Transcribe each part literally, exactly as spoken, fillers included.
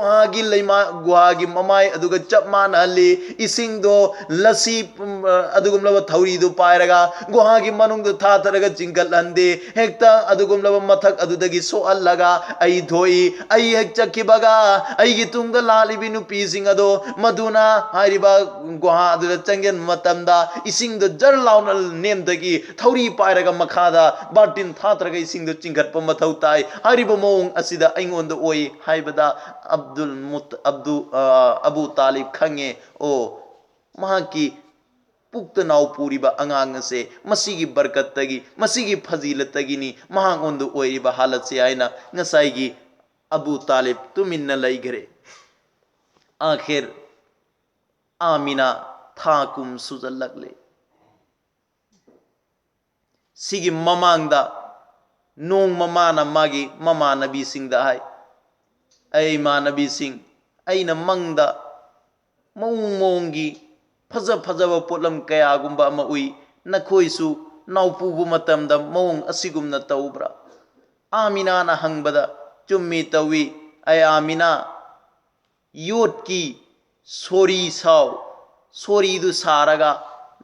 ꯒꯨꯍꯥꯒꯤ ꯂꯩꯃꯥ ꯒꯨꯍꯥꯒꯤ ꯃꯃꯥꯏ ꯑꯗꯨꯒ ꯆꯞ ꯃꯥꯟꯅꯍꯜꯂꯤ꯫ ꯏꯁꯤꯡꯗꯣ ꯂꯁꯤ, ꯎꯝ, ꯑꯗꯨꯒꯨꯝꯂꯕ ꯊꯧꯔꯤꯗꯨ ꯄꯥꯏꯔꯒ ꯒꯨꯍꯥꯒꯤ ꯃꯅꯨꯡꯗ ꯊꯥꯊꯔꯒ ꯆꯤꯡꯈꯠꯍꯟꯗꯦ꯫ ꯍꯦꯛꯇ ꯑꯗꯨꯒꯨꯝꯂꯕ ꯃꯊꯛ ꯑꯗꯨꯗꯒꯤ ꯁꯣꯛꯍꯜꯂꯒ ꯑꯩ ꯊꯣꯛꯏ꯫ ꯑꯩ ꯍꯦꯛ ꯆꯠꯈꯤꯕꯒ ꯑꯩꯒꯤ ꯇꯨꯡꯗ ꯂꯥꯛꯂꯤꯕꯤ ꯅꯨꯄꯤꯁꯤꯡ ꯑꯗꯣ ꯃꯗꯨꯅ ꯍꯥꯏꯔꯤꯕ ꯒꯨꯍꯥ ꯑꯗꯨꯗ ꯆꯪꯁꯤꯟꯕ ꯃꯇꯝꯗ ꯏꯁꯤꯡꯗꯣ ꯖꯔ ꯂꯥꯎꯅ ꯅꯦꯝꯗꯒꯤ ꯊꯧꯔꯤ ꯄꯥꯏꯔꯒ ꯃꯈꯥꯗ ꯕꯥꯔꯇꯤꯟ ꯊꯥꯊꯔꯒ ꯏꯁꯤꯡꯗꯣ ꯆꯤꯡꯈꯠꯄ ꯃꯊꯧ ꯇꯥꯏ꯫ ꯍꯥꯏꯔꯤꯕ ꯃꯑꯣꯡ ꯑꯁꯤꯗ ꯑꯩꯉꯣꯟꯗ ꯑꯣꯏ ꯍꯥꯏꯕꯗ ꯑꯕꯗꯨꯜ ꯃꯨꯠ-, ꯑꯕꯗꯨ-, ꯑ, ꯑꯕꯨ ꯇꯥꯂꯤꯕ ꯈꯪꯉꯦ꯫ ꯑꯣ, ꯃꯍꯥꯛꯀꯤ ꯄꯨꯛꯇ ꯅꯥꯎ ꯄꯨꯔꯤꯕ ꯑꯉꯥꯡ ꯑꯁꯦ ꯃꯁꯤꯒꯤ ꯕꯔꯀꯠꯇꯒꯤ, ꯃꯁꯤꯒꯤ ꯐꯖꯤꯂꯠꯇꯒꯤꯅꯤ ꯃꯍꯥꯛꯉꯣꯟꯗ ꯑꯣꯏꯔꯤꯕ ꯍꯥꯂꯠꯁꯦ ꯍꯥꯏꯅ ꯉꯁꯥꯏꯒꯤ ꯑꯕꯨ ꯇꯥꯂꯤꯕ ꯇꯨꯃꯤꯟꯅ ꯂꯩꯈ꯭ꯔꯦ꯫ ꯑꯥꯈꯤꯔ ꯑꯥꯃꯤꯅꯥ ꯊꯥ ꯀꯨꯝ ꯁꯨꯖꯜꯂꯛꯂꯦ꯫ ꯁꯤꯒꯤ ꯃꯃꯥꯡꯗ ꯅꯣꯡꯃ ꯃꯥꯅ ꯃꯥꯒꯤ ꯃꯃꯥꯟꯅꯕꯤꯁꯤꯡꯗ ꯍꯥꯏ, "ꯑꯩ ꯏꯃꯥꯟꯅꯕꯤꯁꯤꯡ, ꯑꯩꯅ ꯃꯪꯗ ꯃꯑꯣꯡ ꯃꯑꯣꯡꯒꯤ ꯐꯖ ꯐꯖꯕ ꯄꯣꯠꯂꯝ ꯀꯌꯥꯒꯨꯝꯕ ꯑꯃ ꯎꯏ꯫ ꯅꯈꯣꯏꯁꯨ ꯅꯥꯎꯄꯨꯕ ꯃꯇꯝꯗ ꯃꯑꯣꯡ ꯑꯁꯤꯒꯨꯝꯅ ꯇꯧꯕ꯭ꯔꯥ?" ꯑꯥꯃꯤꯅꯥꯅ ꯍꯪꯕꯗ, "ꯆꯨꯝꯃꯤ ꯇꯧꯏ꯫ ꯑꯩ ꯑꯥꯃꯤꯅꯥ, ꯌꯣꯠꯀꯤ ꯁꯣꯔꯤ ꯁꯥꯎ, ꯁꯣꯔꯤꯗꯨ ꯁꯥꯔꯒ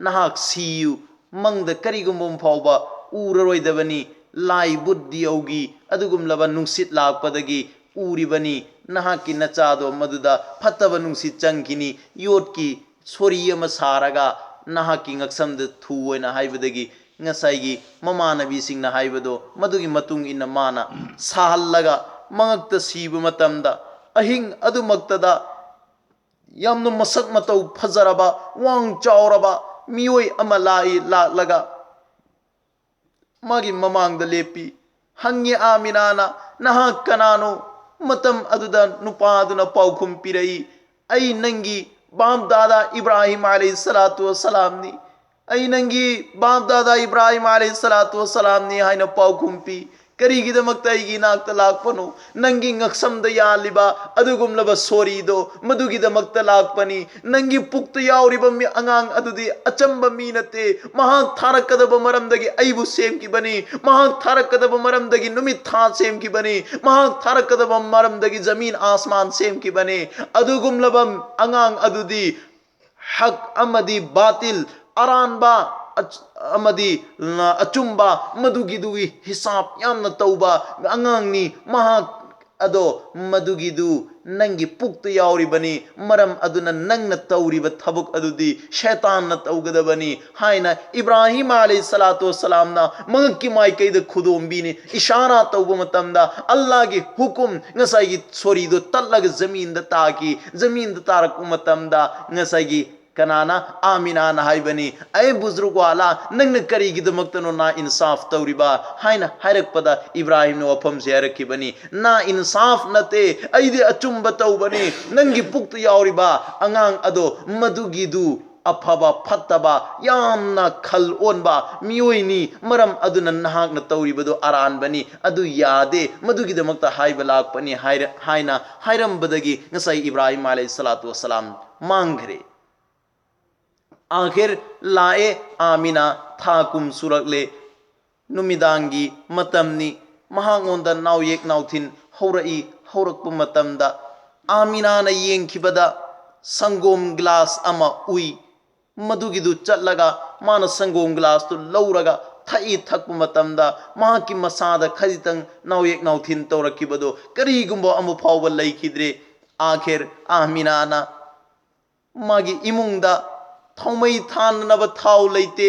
ꯅꯍꯥꯛ ꯁꯤꯌꯨ꯫ ꯃꯪꯗ ꯀꯔꯤꯒꯨꯝꯕ ꯑꯃ ꯐꯥꯎꯕ ꯎꯔꯔꯣꯏꯗꯕꯅꯤ꯫ ꯂꯥꯏ ꯕꯨꯠ ꯗꯤꯌꯧꯒꯤ ꯑꯗꯨꯒꯨꯝꯂꯕ ꯅꯨꯡꯁꯤꯠ ꯂꯥꯛꯄꯗꯒꯤ ꯎꯔꯤꯕꯅꯤ꯫ ꯅꯍꯥꯛꯀꯤ ꯅꯆꯥꯗꯣ ꯃꯗꯨꯗ ꯐꯠꯇꯕ ꯅꯨꯡꯁꯤꯠ ꯆꯪꯈꯤꯅꯤ꯫ ꯌꯣꯠꯀꯤ ꯁꯣꯔꯤ ꯑꯃ ꯁꯥꯔꯒ ꯅꯍꯥꯛꯀꯤ ꯉꯛꯁꯝꯗ ꯊꯨ" ꯍꯥꯏꯅ ꯍꯥꯏꯕꯗꯒꯤ ꯉꯁꯥꯏꯒꯤ ꯃꯃꯥꯟꯅꯕꯤꯁꯤꯡꯅ ꯍꯥꯏꯕꯗꯣ ꯃꯗꯨꯒꯤ ꯃꯇꯨꯡ ꯏꯟꯅ ꯃꯥꯅ ꯁꯥꯍꯜꯂꯒ ꯃꯉꯛꯇ ꯁꯤꯕ ꯃꯇꯝꯗ ꯑꯍꯤꯡ ꯑꯗꯨꯃꯛꯇꯗ ꯌꯥꯝꯅ ꯃꯁꯛ ꯃꯇꯧ ꯐꯖꯔꯕ, ꯋꯥꯡ ꯆꯥꯎꯔꯕ ꯃꯤꯑꯣꯏ ꯑꯃ ꯂꯥꯛꯏ, ꯂꯥꯛꯂꯒ ꯃꯥꯒꯤ ꯃꯃꯥꯡꯗ ꯂꯦꯞꯄꯤ꯫ ꯍꯪꯉꯤ ꯑꯥꯃꯤꯅꯥꯅ, "ꯅꯍꯥꯛ ꯀꯅꯥꯅꯣ?" ꯃꯇꯝ ꯑꯗꯨꯗ ꯅꯨꯄꯥ ꯑꯗꯨꯅ ꯄꯥꯎꯈꯨꯝ ꯄꯤꯔꯛꯏ, "ꯑꯩ ꯅꯪꯒꯤ ꯕꯥꯞ ꯗꯥꯗꯥ ꯏꯕ꯭ꯔꯥꯍꯤꯝ ꯑꯂꯩꯍꯤ ꯁꯂꯥꯇꯨ ꯋꯁꯁꯂꯥꯝꯅꯤ꯫ ꯑꯩ ꯅꯪꯒꯤ ꯕꯥꯞ ꯗꯥꯗꯥ ꯏꯕ꯭ꯔꯥꯍꯤꯝ ꯑꯂꯩꯍꯤ ꯁꯂꯥꯇꯨ ꯋꯁꯁꯂꯥꯝꯅꯤ" ꯍꯥꯏꯅ ꯄꯥꯎꯈꯨꯝ ꯄꯤ꯫ ꯀꯔꯤꯒꯤꯗꯃꯛꯇ ꯑꯩꯒꯤ ꯏꯅꯥꯛꯇ ꯂꯥꯛꯄꯅꯣ? ꯅꯪꯒꯤ ꯉꯛꯁꯝꯗ ꯌꯥꯜꯂꯤꯕ ꯑꯗꯨꯒꯨꯝꯂꯕ ꯁꯣꯔꯤꯗꯣ ꯃꯗꯨꯒꯤꯗꯃꯛꯇ ꯂꯥꯛꯄꯅꯤ꯫ ꯅꯪꯒꯤ ꯄꯨꯛꯇ ꯌꯥꯎꯔꯤꯕ ꯃꯤ-, ꯑꯉꯥꯡ ꯑꯗꯨꯗꯤ ꯑꯆꯝꯕ ꯃꯤ ꯅꯠꯇꯦ꯫ ꯃꯍꯥꯛ ꯊꯥꯔꯛꯀꯗꯕ ꯃꯔꯝꯗꯒꯤ ꯑꯩꯕꯨ ꯁꯦꯝꯈꯤꯕꯅꯤ꯫ ꯃꯍꯥꯛ ꯊꯥꯔꯛꯀꯗꯕ ꯃꯔꯝꯗꯒꯤ ꯅꯨꯃꯤꯠ ꯊꯥ ꯁꯦꯝꯈꯤꯕꯅꯤ꯫ ꯃꯍꯥꯛ ꯊꯥꯔꯛꯀꯗꯕ ꯃꯔꯝꯗꯒꯤ ꯖꯃꯤꯟ ꯑꯥꯁꯃꯥꯟ ꯁꯦꯝꯈꯤꯕꯅꯤ꯫ ꯑꯗꯨꯒꯨꯝꯂꯕ ꯑꯉꯥꯡ ꯑꯗꯨꯗꯤ ꯍꯛ ꯑꯃꯗꯤ ꯕꯥꯇꯤꯜ, ꯑꯔꯥꯟꯕ ꯑꯆ-, ꯑꯃꯗꯤ, ꯑ, ꯑꯆꯨꯝꯕ, ꯃꯗꯨꯒꯤꯗꯨꯒꯤ ꯍꯤꯁꯥꯕ ꯌꯥꯝꯅ ꯇꯧꯕ ꯑꯉꯥꯡꯅꯤ꯫ ꯃꯍꯥꯛ ꯑꯗꯣ ꯃꯗꯨꯒꯤꯗꯨ ꯅꯪꯒꯤ ꯄꯨꯛꯇ ꯌꯥꯎꯔꯤꯕꯅꯤ꯫ ꯃꯔꯝ ꯑꯗꯨꯅ ꯅꯪꯅ ꯇꯧꯔꯤꯕ ꯊꯕꯛ ꯑꯗꯨꯗꯤ ꯁꯩꯇꯥꯟꯅ ꯇꯧꯒꯗꯕꯅꯤ ꯍꯥꯏꯅ ꯏꯕ꯭ꯔꯥꯍꯤꯝ ꯑꯂꯩꯍꯤ ꯁꯂꯥꯇꯨ ꯋꯁꯁꯂꯥꯝꯅ ꯃꯉꯛꯀꯤ ꯃꯥꯏꯀꯩꯗ ꯈꯨꯗꯣꯝꯕꯤꯅꯤ꯫ ꯏꯁꯥꯔꯥ ꯇꯧꯕ ꯃꯇꯝꯗ ꯑꯜꯂꯥꯍꯒꯤ ꯍꯨꯀꯨꯝ, ꯉꯁꯥꯏꯒꯤ ꯁꯣꯔꯤꯗꯣ ꯇꯠꯂꯒ ꯖꯃꯤꯟꯗ ꯇꯥꯈꯤ꯫ ꯖꯃꯤꯟꯗ ꯇꯥꯔꯛꯄ ꯃꯇꯝꯗ ꯉꯁꯥꯏꯒꯤ ꯀꯅꯥꯅ? ꯑꯥꯃꯤꯅꯥꯅ ꯍꯥꯏꯕꯅꯤ, "ꯑꯦ ꯕꯨꯖꯨꯔꯒ ꯋꯥꯂꯥ, ꯅꯪꯅ ꯀꯔꯤꯒꯤꯗꯃꯛꯇꯅꯣ ꯅꯥ ꯏꯟꯁꯥꯐ ꯇꯧꯔꯤꯕ?" ꯍꯥꯏꯅ ꯍꯥꯏꯔꯛꯄꯗ ꯏꯕ꯭ꯔꯥꯍꯤꯝꯅ ꯋꯥꯐꯝꯁꯦ ꯍꯥꯏꯔꯛꯈꯤꯕꯅꯤ, "ꯅꯥ ꯏꯟꯁꯥꯐ ꯅꯠꯇꯦ, ꯑꯩꯗꯤ ꯑꯆꯨꯝꯕ ꯇꯧꯕꯅꯤ꯫ ꯅꯪꯒꯤ ꯄꯨꯛꯇ ꯌꯥꯎꯔꯤꯕ ꯑꯉꯥꯡ ꯑꯗꯣ ꯃꯗꯨꯒꯤꯗꯨ ꯑꯐꯕ ꯐꯠꯇꯕ ꯌꯥꯝꯅ ꯈꯜ ꯑꯣꯟꯕ ꯃꯤꯑꯣꯏꯅꯤ꯫ ꯃꯔꯝ ꯑꯗꯨꯅ ꯅꯍꯥꯛꯅ ꯇꯧꯔꯤꯕꯗꯨ ꯑꯔꯥꯟꯕꯅꯤ, ꯑꯗꯨ ꯌꯥꯗꯦ꯫ ꯃꯗꯨꯒꯤꯗꯃꯛꯇ ꯍꯥꯏꯕ ꯂꯥꯛꯄꯅꯤ" ꯍꯥꯏꯔ-, ꯍꯥꯏꯅ ꯍꯥꯏꯔꯝꯕꯗꯒꯤ ꯉꯁꯥꯏ ꯏꯕ꯭ꯔꯥꯍꯤꯝ ꯑꯂꯩꯍꯤ ꯁꯂꯥꯇꯨ ꯋꯁꯁꯂꯥꯝ ꯃꯥꯡꯈ꯭ꯔꯦ꯫ ꯑꯥꯈꯤꯔ ꯂꯥꯛꯑꯦ, ꯑꯥꯃꯤꯅꯥ ꯊꯥ ꯀꯨꯝ ꯁꯨꯔꯛꯂꯦ꯫ ꯅꯨꯃꯤꯗꯥꯡꯒꯤ ꯃꯇꯝꯅꯤ꯫ ꯃꯍꯥꯛꯉꯣꯟꯗ ꯅꯥꯎꯌꯦꯛ ꯅꯥꯎꯊꯤꯟ ꯍꯧꯔꯛꯏ꯫ ꯍꯧꯔꯛꯄ ꯃꯇꯝꯗ ꯑꯥꯃꯤꯅꯥꯅ ꯌꯦꯡꯈꯤꯕꯗ ꯁꯪꯒꯣꯝ ꯒ꯭ꯂꯥꯁ ꯑꯃ ꯎꯏ꯫ ꯃꯗꯨꯒꯤꯗꯨ ꯆꯠꯂꯒ ꯃꯥꯅ ꯁꯪꯒꯣꯝ ꯒ꯭ꯂꯥꯁꯇꯨ ꯂꯧꯔꯒ ꯊꯛꯏ꯫ ꯊꯛꯄ ꯃꯇꯝꯗ ꯃꯍꯥꯛꯀꯤ ꯃꯁꯥꯗ ꯈꯖꯤꯛꯇꯪ ꯅꯥꯎꯌꯦꯛ ꯅꯥꯎꯊꯤꯟ ꯇꯧꯔꯛꯈꯤꯕꯗꯨ ꯀꯔꯤꯒꯨꯝꯕ ꯑꯃ ꯐꯥꯎꯕ ꯂꯩꯈꯤꯗ꯭ꯔꯦ꯫ ꯑꯥꯈꯤꯔ ꯑꯥꯃꯤꯅꯥꯅ ꯃꯥꯒꯤ ꯏꯃꯨꯡꯗ ꯊꯥꯎꯃꯩ ꯊꯥꯅꯅꯕ ꯊꯥꯎ ꯂꯩꯇꯦ꯫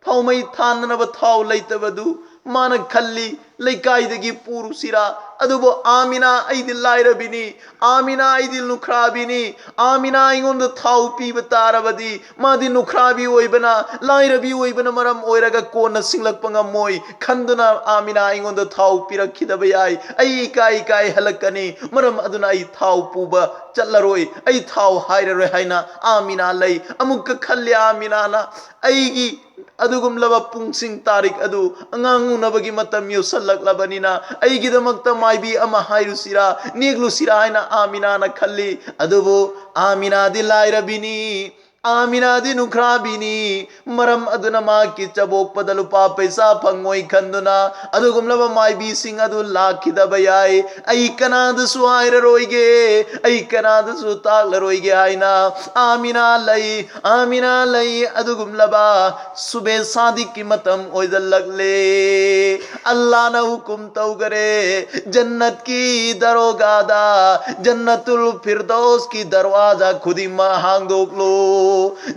ꯊꯥꯎꯃꯩ ꯊꯥꯅꯅꯕ ꯊꯥꯎ ꯂꯩꯇꯕꯗꯨ ꯃꯥꯅ ꯈꯜꯂꯤ, "ꯂꯩꯀꯥꯏꯗꯒꯤ ꯄꯨꯔꯨꯁꯤꯔꯥ?" ꯑꯗꯨꯕꯨ ꯑꯥꯃꯤꯅꯥ ꯑꯩꯗꯤ ꯂꯥꯏꯔꯕꯤꯅꯤ, ꯑꯥꯃꯤꯅꯥ ꯑꯩꯗꯤ ꯅꯨꯈ꯭ꯔꯥꯕꯤꯅꯤ, ꯑꯥꯃꯤꯅꯥ ꯑꯩꯉꯣꯟꯗ ꯊꯥꯎ ꯄꯤꯕ ꯇꯥꯔꯕꯗꯤ ꯃꯥꯗꯤ ꯅꯨꯈ꯭ꯔꯥꯕꯤ ꯑꯣꯏꯕꯅ, ꯂꯥꯏꯔꯕꯤ ꯑꯣꯏꯕꯅ ꯃꯔꯝ ꯑꯣꯏꯔꯒ ꯀꯣꯟꯅ ꯁꯤꯡꯂꯛꯄ ꯉꯝꯃꯣꯏ ꯈꯟꯗꯨꯅ ꯑꯥꯃꯤꯅꯥ ꯑꯩꯉꯣꯟꯗ ꯊꯥꯎ ꯄꯤꯔꯛꯈꯤꯗꯕ ꯌꯥꯏ꯫ ꯑꯩ ꯏꯀꯥꯏ ꯏꯀꯥꯏ ꯍꯜꯂꯛꯀꯅꯤ꯫ ꯃꯔꯝ ꯑꯗꯨꯅ ꯑꯩ ꯊꯥꯎ ꯄꯨꯕ ꯆꯠꯂꯔꯣꯏ, ꯑꯩ ꯊꯥꯎ ꯍꯥꯏꯔꯔꯣꯏ ꯍꯥꯏꯅ ꯑꯥꯃꯤꯅꯥ ꯂꯩ꯫ ꯑꯃꯨꯛꯀ ꯈꯜꯂꯤ ꯑꯥꯃꯤꯅꯥꯅ, "ꯑꯩꯒꯤ ꯑꯗꯨꯒꯨꯝꯂꯕ ꯄꯨꯡꯁꯤꯡ ꯇꯥꯔꯤꯛ ꯑꯗꯨ ꯑꯉꯥꯡ ꯎꯅꯕꯒꯤ ꯃꯇꯝ ꯌꯧꯁꯜꯂꯛꯂꯕꯅꯤꯅ ꯑꯩꯒꯤꯗꯃꯛꯇ ꯃꯥꯏꯕꯤ ꯑꯃ ꯍꯥꯏꯔꯨꯁꯤꯔꯥ, ꯅꯦꯛꯂꯨꯁꯤꯔꯥ ꯍꯥꯏꯅ ꯑꯥꯃꯤꯅꯥꯅ ꯈꯜꯂꯤ꯫ ꯑꯗꯨꯕꯨ ꯑꯥꯃꯤꯅꯥꯗꯤ ꯂꯥꯏꯔꯕꯤꯅꯤ, ꯑꯥꯃꯤꯅꯥꯗꯤ ꯅꯨꯈ꯭ꯔꯥꯕꯤꯅꯤ꯫ ꯃꯔꯝ ꯑꯗꯨꯅ ꯃꯍꯥꯛꯀꯤ ꯆꯕꯣꯛꯄꯗ ꯂꯨꯄꯥ ꯄꯩꯁꯥ ꯐꯪꯉꯣꯏ ꯈꯟꯗꯨꯅ ꯑꯗꯨꯒꯨꯝꯂꯕ ꯃꯥꯏꯕꯤꯁꯤꯡ ꯑꯗꯨ ꯂꯥꯛꯈꯤꯗꯕ ꯌꯥꯏ꯫ ꯑꯩ ꯀꯅꯥꯗꯁꯨ ꯍꯥꯏꯔꯔꯣꯏꯒꯦ, ꯑꯩ ꯀꯅꯥꯗꯁꯨ ꯇꯥꯛꯂꯔꯣꯏꯒꯦ ꯍꯥꯏꯅ ꯑꯥꯃꯤꯅꯥ ꯂꯩ, ꯑꯥꯃꯤꯅꯥ ꯂꯩ꯫ ꯑꯗꯨꯒꯨꯝꯂꯕ ꯁꯨꯕꯦ ꯁꯥꯗꯤꯛꯀꯤ ꯃꯇꯝ ꯑꯣꯏꯖꯜꯂꯛꯂꯦ꯫ ꯑꯜꯂꯥꯅ ꯍꯨꯀꯨꯝ ꯇꯧꯈꯔꯦ, ꯖꯟꯅꯠꯀꯤ ꯗꯔꯣꯒꯥꯗ, ꯖꯟꯅꯇꯨꯜ ꯐꯤꯔꯗꯧꯁꯀꯤ ꯗꯔꯋꯥꯖꯥ ꯈꯨꯗꯤꯡꯃꯛ ꯍꯥꯡꯗꯣꯛꯂꯣ,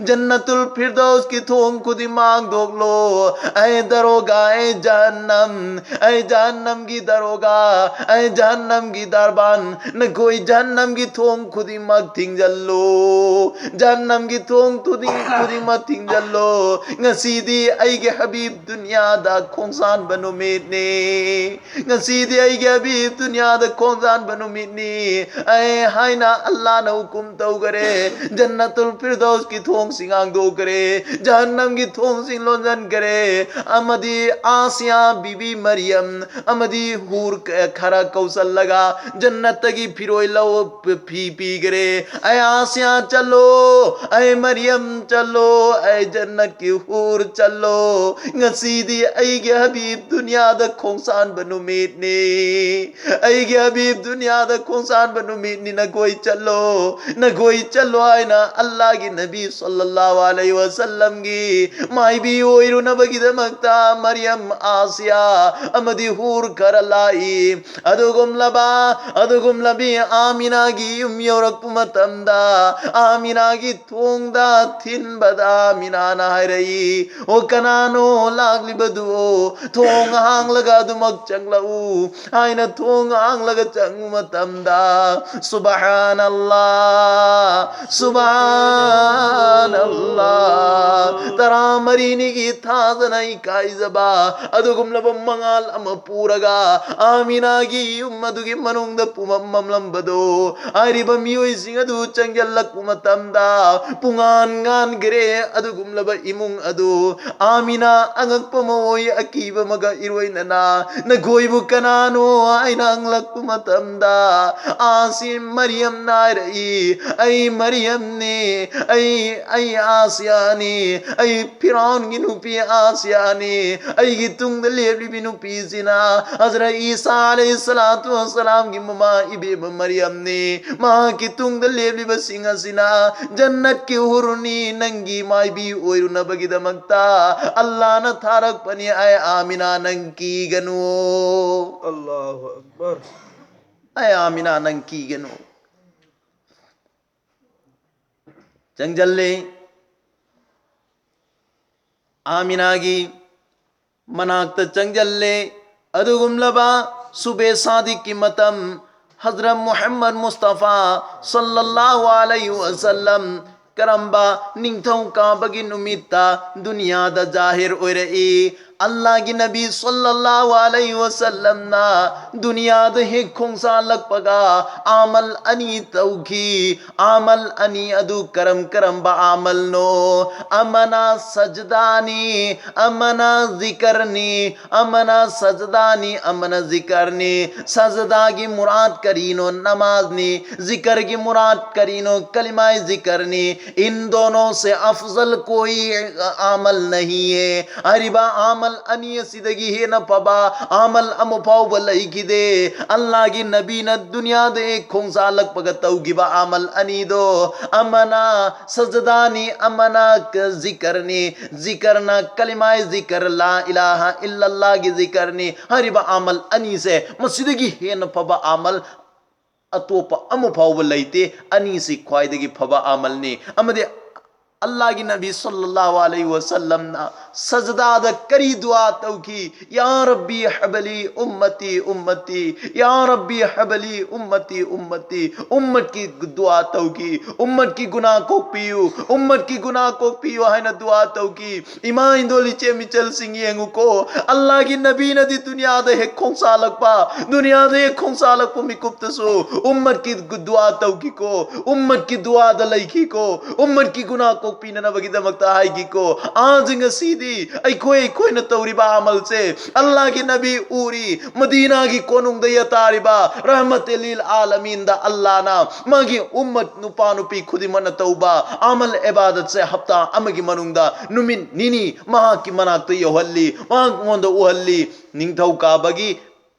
ꯖꯟꯅꯇꯨꯜ ꯐꯤꯔꯗꯧꯁꯀꯤ ꯊꯣꯡ ꯈꯨꯗꯤꯡꯃꯛ ꯍꯥꯡꯗꯣꯛꯂꯣ꯫ ꯑꯩ ꯗꯔꯣꯒꯥ, ꯑꯩ ꯖꯍꯟꯅꯝ, ꯑꯩ ꯖꯍꯟꯅꯝꯒꯤ ꯗꯔꯣꯒꯥ, ꯑꯩ ꯖꯍꯟꯅꯝꯒꯤ ꯗꯔꯕꯥꯟ, ꯅꯈꯣꯏ ꯖꯍꯟꯅꯝꯒꯤ ꯊꯣꯡ ꯈꯨꯗꯤꯡꯃꯛ ꯊꯤꯡꯖꯤꯜꯂꯨ, ꯖꯍꯟꯅꯝꯒꯤ ꯊꯣꯡ ꯈꯨꯗꯤꯡ-, ꯈꯨꯗꯤꯡꯃꯛ ꯊꯤꯡꯖꯤꯜꯂꯣ꯫ ꯉꯁꯤꯗꯤ ꯑꯩꯒꯤ ꯍꯕꯤꯕ ꯗꯨꯅꯤꯌꯥꯗ ꯈꯣꯡꯁꯥꯟꯕ ꯅꯨꯃꯤꯠꯅꯤ꯫ ꯉꯁꯤꯗꯤ ꯑꯩꯒꯤ ꯍꯕꯤꯕ ꯗꯨꯅꯤꯌꯥꯗ ꯈꯣꯡꯁꯥꯟꯕ ꯅꯨꯃꯤꯠꯅꯤ꯫ ꯑꯩ ꯍꯥꯏꯅ ꯑꯜꯂꯥꯅ ꯍꯨꯀꯨꯝ ꯇꯧꯈꯔꯦ꯫ ꯖꯟꯅꯇꯨꯜ ꯐꯤꯔꯗꯧꯁꯀꯤ ꯊꯣꯡꯁꯤꯡ ꯍꯥꯡꯗꯣꯛꯈꯔꯦ, ꯖꯍꯟꯅꯝꯒꯤ ꯊꯣꯡꯁꯤꯡ ꯂꯣꯟꯁꯤꯟꯈꯔꯦ꯫ ꯑꯃꯗꯤ ꯑꯥꯁꯤꯌꯥ ꯕꯤꯕꯤ ꯃꯔꯤꯌꯝ ꯑꯃꯗꯤ ꯍꯨꯔ ꯈꯔ ꯀꯧꯁꯜꯂꯒ ꯖꯟꯅꯠꯇꯒꯤ ꯐꯤꯔꯣꯏ ꯂꯧ, ꯐꯤ ꯄꯤꯈꯔꯦ꯫ ꯑꯩ ꯑꯥꯁꯤꯌꯥ ꯆꯠꯂꯣ, ꯑꯩ ꯃꯔꯤꯌꯝ ꯆꯠꯂꯣ, ꯑꯩ ꯖꯟꯅꯠꯀꯤ ꯍꯨꯔ ꯆꯠꯂꯣ꯫ ꯉꯁꯤꯗꯤ ꯑꯩꯒꯤ ꯍꯕꯤꯕ ꯗꯨꯅꯤꯌꯥꯗ ꯈꯣꯡꯁꯥꯟꯕ ꯅꯨꯃꯤꯠꯅꯤ꯫ ꯑꯩꯒꯤ ꯍꯕꯤꯕ ꯗꯨꯅꯤꯌꯥꯗ ꯈꯣꯡꯁꯥꯟꯕ ꯅꯨꯃꯤꯠꯅꯤ꯫ ꯅꯈꯣꯏ ꯆꯠꯂꯣ, ꯅꯈꯣꯏ ꯆꯠꯂꯣ ꯍꯥꯏꯅ ꯑꯜꯂꯥꯒꯤ ꯅꯕꯤ ꯁꯜꯂꯜꯂꯥꯍꯨ ꯑꯂꯩꯍꯤ ꯋꯁꯜꯂꯝꯒꯤ ꯃꯥꯏꯕꯤ ꯑꯣꯏꯔꯨꯅꯕꯒꯤꯗꯃꯛꯇ ꯃꯔꯤꯌꯝ, ꯑꯥꯁꯤꯌꯥ ꯑꯃꯗꯤ ꯍꯨꯔ ꯈꯔ ꯂꯥꯛꯏ꯫ ꯑꯗꯨꯒꯨꯝꯂꯕ, ꯑꯗꯨꯒꯨꯝꯂꯕꯤ ꯑꯥꯃꯤꯅꯥꯒꯤ ꯌꯨꯝ ꯌꯧꯔꯛꯄ ꯃꯇꯝꯗ ꯑꯥꯃꯤꯅꯥꯒꯤ ꯊꯣꯡꯗ ꯊꯤꯟꯕꯗ ꯑꯥꯃꯤꯅꯥꯅ ꯍꯥꯏꯔꯛꯏ, "ꯑꯣ ꯀꯅꯥꯅꯣ ꯂꯥꯛꯂꯤꯕꯗꯨ? ꯊꯣꯡ ꯍꯥꯡꯂꯒ ꯑꯗꯨꯃꯛ ꯆꯪꯂꯛꯎ" ꯍꯥꯏꯅ ꯊꯣꯡ ꯍꯥꯡꯂꯒ ꯆꯪꯕ ꯃꯇꯝꯗ, ꯁꯨꯕꯍꯥꯅꯜꯂꯥ, ꯁꯨꯕꯍꯥ ꯁꯨꯕꯍꯥꯅꯜꯂꯥꯍ꯫ ꯇꯔꯥꯃꯔꯤꯅꯤꯒꯤ ꯊꯥꯖꯅ ꯏꯀꯥꯏꯖꯕ ꯑꯗꯨꯒꯨꯝꯂꯕ ꯃꯉꯥꯜ ꯑꯃ ꯄꯨꯔꯒ ꯑꯥꯃꯤꯅꯥꯒꯤ ꯌꯨꯝ ꯑꯗꯨꯒꯤ ꯃꯅꯨꯡꯗ ꯄꯨꯃꯝ ꯃꯝꯂꯝꯕꯗꯣ, ꯍꯥꯏꯔꯤꯕ ꯃꯤꯑꯣꯏꯁꯤꯡ ꯑꯗꯨ ꯆꯪꯁꯤꯜꯂꯛꯄ ꯃꯇꯝꯗ ꯄꯨꯡꯉꯥꯟ ꯉꯥꯟꯈ꯭ꯔꯦ꯫ ꯑꯗꯨꯒꯨꯝꯂꯕ ꯏꯃꯨꯡ ꯑꯗꯨ ꯑꯥꯃꯤꯅꯥ ꯑꯉꯛꯄ ꯑꯃ ꯑꯣꯏ, ꯑꯀꯤꯕ ꯑꯃꯒ ꯏꯔꯣꯏꯅꯅ, "ꯅꯈꯣꯏꯕꯨ ꯀꯅꯥꯅꯣ?" ꯍꯥꯏꯅ ꯍꯪꯂꯛꯄ ꯃꯇꯝꯗ, ꯑꯥꯁꯤ ꯃꯔꯤꯌꯝꯅ ꯍꯥꯏꯔꯛꯏ, "ꯑꯩ ꯃꯔꯤꯌꯝꯅꯤ, ꯑꯩ, ꯑꯩ ꯑꯥꯁꯤꯌꯥꯅꯤ, ꯑꯩ ꯐꯤꯔꯥꯎꯟꯒꯤ ꯅꯨꯄꯤ ꯑꯥꯁꯤꯌꯥꯅꯤ, ꯑꯩꯒꯤ ꯇꯨꯡꯗ ꯂꯦꯞꯂꯤꯕꯤ ꯅꯨꯄꯤꯁꯤꯅ ꯍꯖꯔꯠ ꯏꯁꯥ ꯑꯂꯩꯍꯤ ꯁꯂꯥꯇꯨ ꯋꯁꯁꯂꯥꯝꯒꯤ ꯃꯃꯥ ꯏꯕꯦꯝꯃ ꯃꯔꯤꯌꯝꯅꯤ, ꯃꯍꯥꯛꯀꯤ ꯇꯨꯡꯗ ꯂꯦꯞꯂꯤꯕꯁꯤꯡ ꯑꯁꯤꯅ ꯖꯟꯅꯠꯀꯤ ꯍꯨꯔꯨꯅꯤ, ꯅꯪꯒꯤ ꯃꯥꯏꯕꯤ ꯑꯣꯏꯔꯨꯅꯕꯒꯤꯗꯃꯛꯇ ꯑꯜꯂꯥꯅ ꯊꯥꯔꯛꯄꯅꯤ꯫ ꯑꯩ ꯑꯥꯃꯤꯅꯥ, ꯅꯪ ꯀꯤꯒꯅꯨ꯫ ꯑꯜꯂꯥꯍꯨ ꯑꯛꯕꯔ꯫ ꯑꯩ ꯑꯥꯃꯤꯅꯥ, ꯅꯪ ꯀꯤꯒꯅꯨ꯫" ꯆꯪꯁꯤꯜꯂꯦ꯫ ꯑꯥꯃꯤꯅꯥꯒꯤ ꯃꯅꯥꯛꯇ ꯆꯪꯁꯤꯜꯂꯦ꯫ ꯑꯗꯨꯒꯨꯝꯂꯕ ꯁꯨꯕꯦ ꯁꯥꯗꯤꯛꯀꯤ ꯃꯇꯝ, ꯍꯖꯔꯠ ꯃꯨꯍꯝꯃꯗ ꯃꯨꯁꯇꯐꯥ ꯁꯜꯂꯜꯂꯥꯍꯨ ꯑꯂꯩꯍꯤ ꯋꯁꯜꯂꯝ ꯀꯔꯝꯕ ꯅꯤꯡꯊꯧꯀꯥꯕꯒꯤ ꯅꯨꯃꯤꯠꯇ ꯗꯨꯅꯤꯌꯥꯗ ꯖꯥꯍꯤꯔ ꯑꯣꯏꯔꯛꯏ? ꯑꯜꯂꯥꯍꯒꯤ ꯅꯕꯤ ꯁꯜꯂꯜꯂꯥꯍꯨ ꯑꯂꯩꯍꯤ ꯋꯁꯜꯂꯝꯅ ꯗꯨꯅꯤꯌꯥꯗ ꯍꯦꯛ ꯈꯣꯡꯁꯥꯜꯂꯛꯄꯒ ꯑꯃꯜ ꯑꯅꯤ ꯇꯧꯈꯤ꯫ ꯑꯃꯜ ꯑꯅꯤ ꯑꯗꯨ ꯀꯔꯝ ꯀꯔꯝꯕ ꯑꯃꯜꯅꯣ? ꯑꯃꯅ ꯁꯖꯗꯥꯅꯤ, ꯑꯃꯅ ꯖꯤꯀꯔꯅꯤ, ꯑꯃꯅ ꯁꯖꯗꯥꯅꯤ, ꯑꯃꯅ ꯖꯤꯀꯔꯅꯤ꯫ ꯁꯖꯗꯥꯒꯤ ꯃꯨꯔꯥꯗ ꯀꯔꯤꯅꯣ? ꯅꯃꯥꯖꯅꯤ꯫ ꯖꯤꯀꯔꯒꯤ ꯃꯨꯔꯥꯗ ꯀꯔꯤꯅꯣ? ꯀꯂꯤꯃꯥꯏ ꯖꯤꯀꯔꯅꯤ꯫ इन दोनों से अफजल कोई अमल नहीं है꯫ ꯍꯥꯏꯔꯤꯕ ꯑꯃꯜ ꯑꯅꯤ ꯑꯁꯤꯗꯒꯤ ꯍꯦꯟꯅ ꯐꯕ ꯑꯃꯜ ꯑꯃ ꯐꯥꯎꯕ ꯂꯩꯈꯤꯗꯦ꯫ ꯑꯜꯂꯥꯍꯒꯤ ꯅꯕꯤꯅ ꯗꯨꯅꯤꯌꯥꯗ ꯍꯦꯛ ꯈꯣꯡꯁꯥꯜꯂꯛꯄꯒ ꯇꯧꯈꯤꯕ ꯑꯃꯜ ꯑꯅꯤꯗꯣ, ꯑꯃꯅ ꯁꯖꯗꯥꯅꯤ, ꯑꯃꯅ ꯀ-, ꯖꯤꯀꯔꯅꯤ꯫ ꯖꯤꯀꯔꯅ ꯀꯂꯤꯃꯥꯏ ꯖꯤꯀꯔ, ꯂꯥ ꯏꯂꯥꯍ ꯏꯜꯂꯜꯂꯥꯍꯒꯤ ꯖꯤꯀꯔꯅꯤ꯫ ꯍꯥꯏꯔꯤꯕ ꯑꯃꯜ ꯑꯅꯤꯁꯦ, ꯃꯁꯤꯗꯒꯤ ꯍꯦꯟꯅ ꯐꯕ ꯑꯃꯜ ꯑꯇꯣꯞꯄ ꯑꯃ ꯐꯥꯎꯕ ꯂꯩꯇꯦ꯫ ꯑꯅꯤꯁꯤ ꯈ꯭ꯋꯥꯏꯗꯒꯤ ꯐꯕ ꯑꯃꯜꯅꯤ꯫ ꯑꯃꯗꯤ ꯑꯜꯂꯥꯍꯒꯤ ꯅꯕꯤ ꯁꯜꯂꯜꯂꯥꯍꯨ ꯑꯂꯩꯍꯤ ꯋꯁꯜꯂꯝꯅ ꯁꯖꯗꯥꯗ ꯀꯔꯤ ꯗꯨꯋꯥ ꯇꯧꯈꯤ? "ꯌꯥ ꯔꯕꯤ ꯍꯕꯂꯤ ꯎꯝꯃꯇꯤ ꯎꯝꯃꯇꯤ, ꯌꯥ ꯔꯕꯤ ꯍꯕꯂꯤ ꯎꯝꯃꯇꯤ ꯎꯝꯃꯇꯤ"꯫ ꯎꯝꯃꯠꯀꯤ ꯗꯨꯋꯥ ꯇꯧꯈꯤ꯫ "ꯎꯝꯃꯠꯀꯤ ꯒꯨꯅꯥ ꯀꯣꯛꯄꯤꯌꯨ, ꯎꯝꯃꯠꯀꯤ ꯒꯨꯅꯥ ꯀꯣꯛꯄꯤꯌꯨ" ꯍꯥꯏꯅ ꯗꯨꯋꯥ ꯇꯧꯈꯤ꯫ ꯏꯃꯥ ꯏꯟꯗꯣꯜ ꯏꯆꯦ ꯃꯤꯆꯜꯁꯤꯡ ꯌꯦꯡꯉꯨꯀꯣ, ꯑꯜꯂꯥꯒꯤ ꯅꯕꯤꯅꯗꯤ ꯗꯨꯅꯤꯌꯥꯗ ꯍꯦꯛ ꯈꯣꯡꯁꯥꯜꯂꯛꯄ, ꯗꯨꯅꯤꯌꯥꯗ ꯍꯦꯛ ꯈꯣꯡꯁꯥꯜꯂꯛꯄ ꯃꯤꯀꯨꯞꯇꯁꯨ ꯎꯝꯃꯠꯀꯤ ꯗꯨꯋꯥ ꯇꯧꯈꯤꯀꯣ, ꯎꯝꯃꯠꯀꯤ ꯗꯨꯋꯥꯗ ꯂꯩꯈꯤꯀꯣ, ꯎꯝꯃꯠꯀꯤ ꯒꯨꯅꯥ ꯀꯣꯛꯄꯤꯅꯅꯕꯒꯤꯗꯃꯛꯇ ꯍꯥꯏꯈꯤꯀꯣ꯫ ꯑꯥꯖ ꯉꯁꯤꯗꯤ ꯑꯩꯈꯣꯏ ꯑꯩꯈꯣꯏꯅ ꯇꯧꯔꯤꯕ ꯑꯃꯜꯁꯦ ꯑꯜꯂꯥꯒꯤ ꯅꯕꯤ ꯎꯔꯤ, ꯃꯗꯤꯅꯥꯒꯤ ꯀꯣꯅꯨꯡꯗ ꯌꯥꯇꯥꯔꯤꯕ ꯔꯍꯃꯠ ꯂꯤꯜ ꯑꯥꯂꯃꯤꯟꯗ ꯑꯜꯂꯥꯅ ꯃꯥꯒꯤ ꯎꯝꯃꯠ ꯅꯨꯄꯥ ꯅꯨꯄꯤ ꯈꯨꯗꯤꯡꯃꯛꯅ ꯇꯧꯕ ꯑꯃꯜ ꯏꯕꯥꯗꯠꯁꯦ ꯍꯞꯇꯥ ꯑꯃꯒꯤ ꯃꯅꯨꯡꯗ ꯅꯨꯃꯤꯠ ꯅꯤꯅꯤ ꯃꯍꯥꯛꯀꯤ ꯃꯅꯥꯛꯇ ꯌꯧꯍꯜꯂꯤ, ꯃꯉꯣꯟꯗ ꯎꯍꯜꯂꯤ꯫ ꯅꯤꯡꯊꯧꯀꯥꯕꯒꯤ